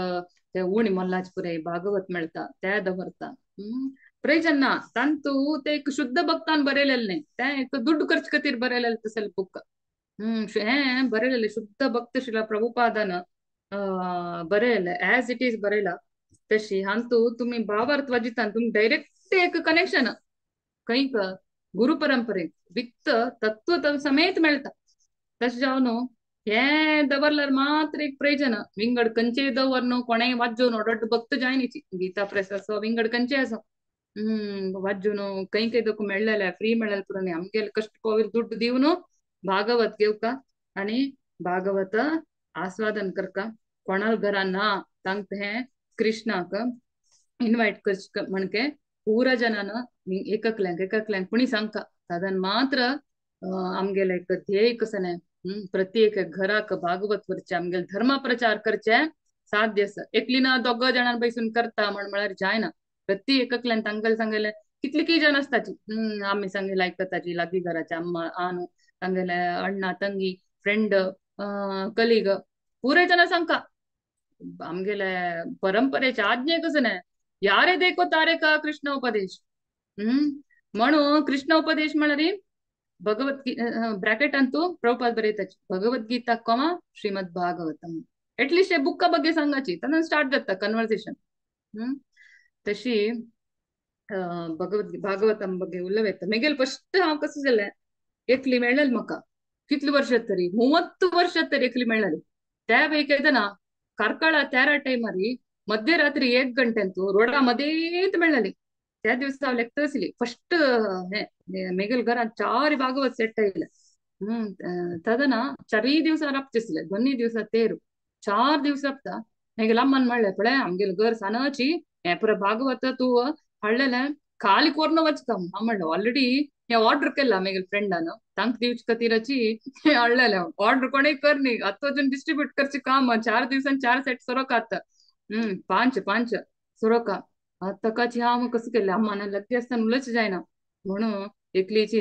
ते उणी मोल्लाच पुरे भागवत मेळटा ते दवरता. प्रयोजन ना, तांतू ते एक शुद्ध भक्तान बरयलेलें न्ही, ते एक दुड्ड खर्च खातीर बरयलेलें तसलें बुक. हें बरयलेलें शुद्ध भक्त शिला प्रभुपादान बरयलें, एज it is बरयला. तशी हांतू तुमी भावार्थ वाजितान तुमी डायरेक्ट एक कनेक्शन खंय गुरु परंपरेक वित्त तत्व समेत मेळटा. तशें जावन हे दवरल्यार मात्र एक प्रयोजन, विंगड खंयचेय दवर न्हू, कोणेय वाजोवन डॉट भक्त जायनीची गीता प्रेस आसो विंगड खंयचे आसो वाजून खंय खंय तुका मेळ्ळेलें फ्री मेळ्ळेलें पुरो न्ही, आमगेले कश्ट कोवीर दुड्ड दिवन भागवत घेवका आनी भागवत आस्वादन करका. कोणाल घरा ना तांकां हें कृष्णाक इनवायट करचे म्हणके पुरा जनान एककल्यांक एककल्यांक कोणी सांगका साधारण मात्र आमगेले एक ध्येय कसं न्ही, प्रत्येक घराक भागवत करचे, आमगेले धर्म प्रचार करचे, साध्य आसा. एकली ना दोग जाणां बैसून करता म्हण म्हळ्यार जायना. प्रति एककल्यान तांकां सांगले कितली की जण आसताची, आमी सांगले आयकताची लागीं घराचे अम्मा आनु तांगेले अण्णा ತಂಗಿ फ्रेंड कलीग पुरे जण सांगका आमगेले परंपरेचे आज्ञे कसं नाही यारे देखो तारे का कृष्ण उपदेश. म्हणून कृष्ण उपदेश म्हळ्यार Bhagavad Gita bracket Antu Prabhupada बरयताची Bhagavad Gita comma Shrimad Bhagavatam. At least हे बुक्का ಬಗ್ಗೆ सांगाची तातूंत स्टार्ट जाता कन्वर्सेशन. तशी भगवद भागवतम ಬಗ್ಗೆ उलोवं मेगेल फस्ट हांव कसं जालें एकली मेळ्ळें म्हाका कितले वर्सां तरी 30 वर्सां तरी एकली मेळ्ळें. त्या पैकी येतना ಕಾರ್ಕಳ तेरा टायमारी मध्यरात्री 1 गंटेंतू रोडा मदेंत मेळ्ळेली. त्या दिवसा हांव लेखता आसली फस्ट हे मेगेल घरांत 4 भागवत सेट आयले. तदना 4 दिवसा राबचे दोन्ही दिवसा तेरू 4 दिवस राबता. मेगेल अम्मान म्हणलें पळय आमगेल घर सानाची हें पुरो भागवत तूं हाडलेलें खाली कोर्न वचता. हांव म्हणलें ऑलरेडी हें ऑर्डर केला मेगेल फ्रेंडान तांकां दिवचे खातीराची हें हाडलेलें ऑर्डर कोणें कर न्ही आतां अजून डिस्ट्रिब्यूट करचें काम 4 दिवसान 4 सेट सोरोका आतां 5 5 सोरोका ताकाची हांव कसं केलें अम्मान लग्गी आसतना उलोवचें जायना म्हणून एकलीची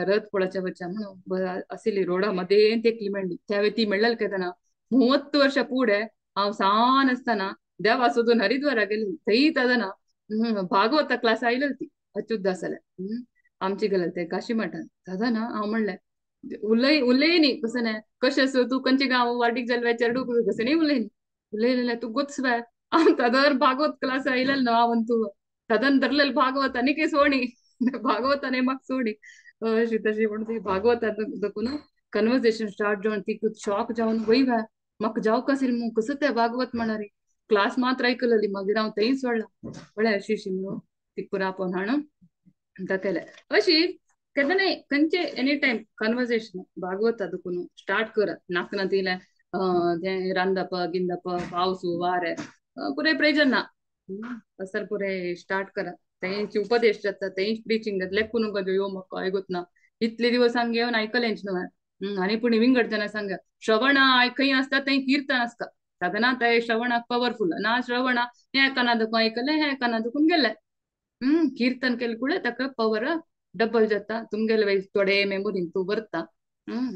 रथ पळोवच्या बच्चा म्हणून आशिल्ली रोडा मदेंत एकली मेळ्ळी. त्यावेळी ती मेळ्ळेली केतना 30 वर्सां फुडें हांव सान आसतना देवा सोदून हरिद्वारा गेली थंय तदना भागवता क्लास आयलेली ती अच्युत दासाले आमची गेले ते काशी मठान. तदना हांव म्हणलें उलय उलय न्ही कसं न्ही कशें आसा तूं खंयचे गांव वाटीक जाल चेडू कसं न्ही उलय न्ही उलयलें तूं गोत्सवाय हांव तदर भागवत क्लास आयलेलो न्हू हांव तूं तदन धरलेलो भागवत आनी काय सोणी भागवताने म्हाका सोडी अशी तशी म्हणून ती भागवता देखून कन्वर्सेशन स्टार्ट जावन ती शॉक जावन वय बाय म्हाका जावंक आशिल्लें मू कसं तें भागवत म्हणारी क्लास मात्र आयकलेली मागीर हांव थंय सोडला पळय अशी अशी म्हणून ती पुरा आपोवन हाडून दाखयलें. अशी केन्ना खंयचे एनी टायम कन्वर्सेशन भागवता देखून स्टार्ट करात नाका ना तिलें तें रांदप गिंदप पावस वारें पुरे प्रेजन ना असल पुरे स्टार्ट करात. तेंची उपदेश जाता तेंच प्रिचींग जाता लेखून नको यो म्हाका आयकूत ना इतले दिवस सांग येवन आयकलेंच न्हू. आनी पूण विंगड जाणां सांग श्रवणा खंय आसता थंय कीर्तन आसता साधना ते श्रवणाक पवरफुल ना श्रवणा हें काना दुखून आयकलें हें काना दुखून गेलें. कीर्तन केलें कुळे ताका पवर डबल जाता तुमगेले थोडे मेमोरीन तूं व्हरता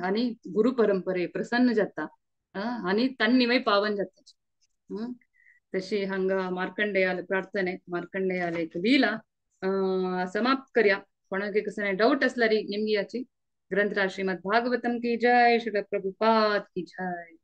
आनी गुरु परंपरे प्रसन्न जाता आनी तन्नी मागीर पावन जाता. तशी हांगा मार्कंडेयाले प्रार्थने मार्कंडेयाले एक लीला समाप्त करया. कोणाक कसं डाऊट असल्यार निमगी याची. ग्रंथराज श्रीमद् भागवतम की जय, श्री प्रभुपाद की जय.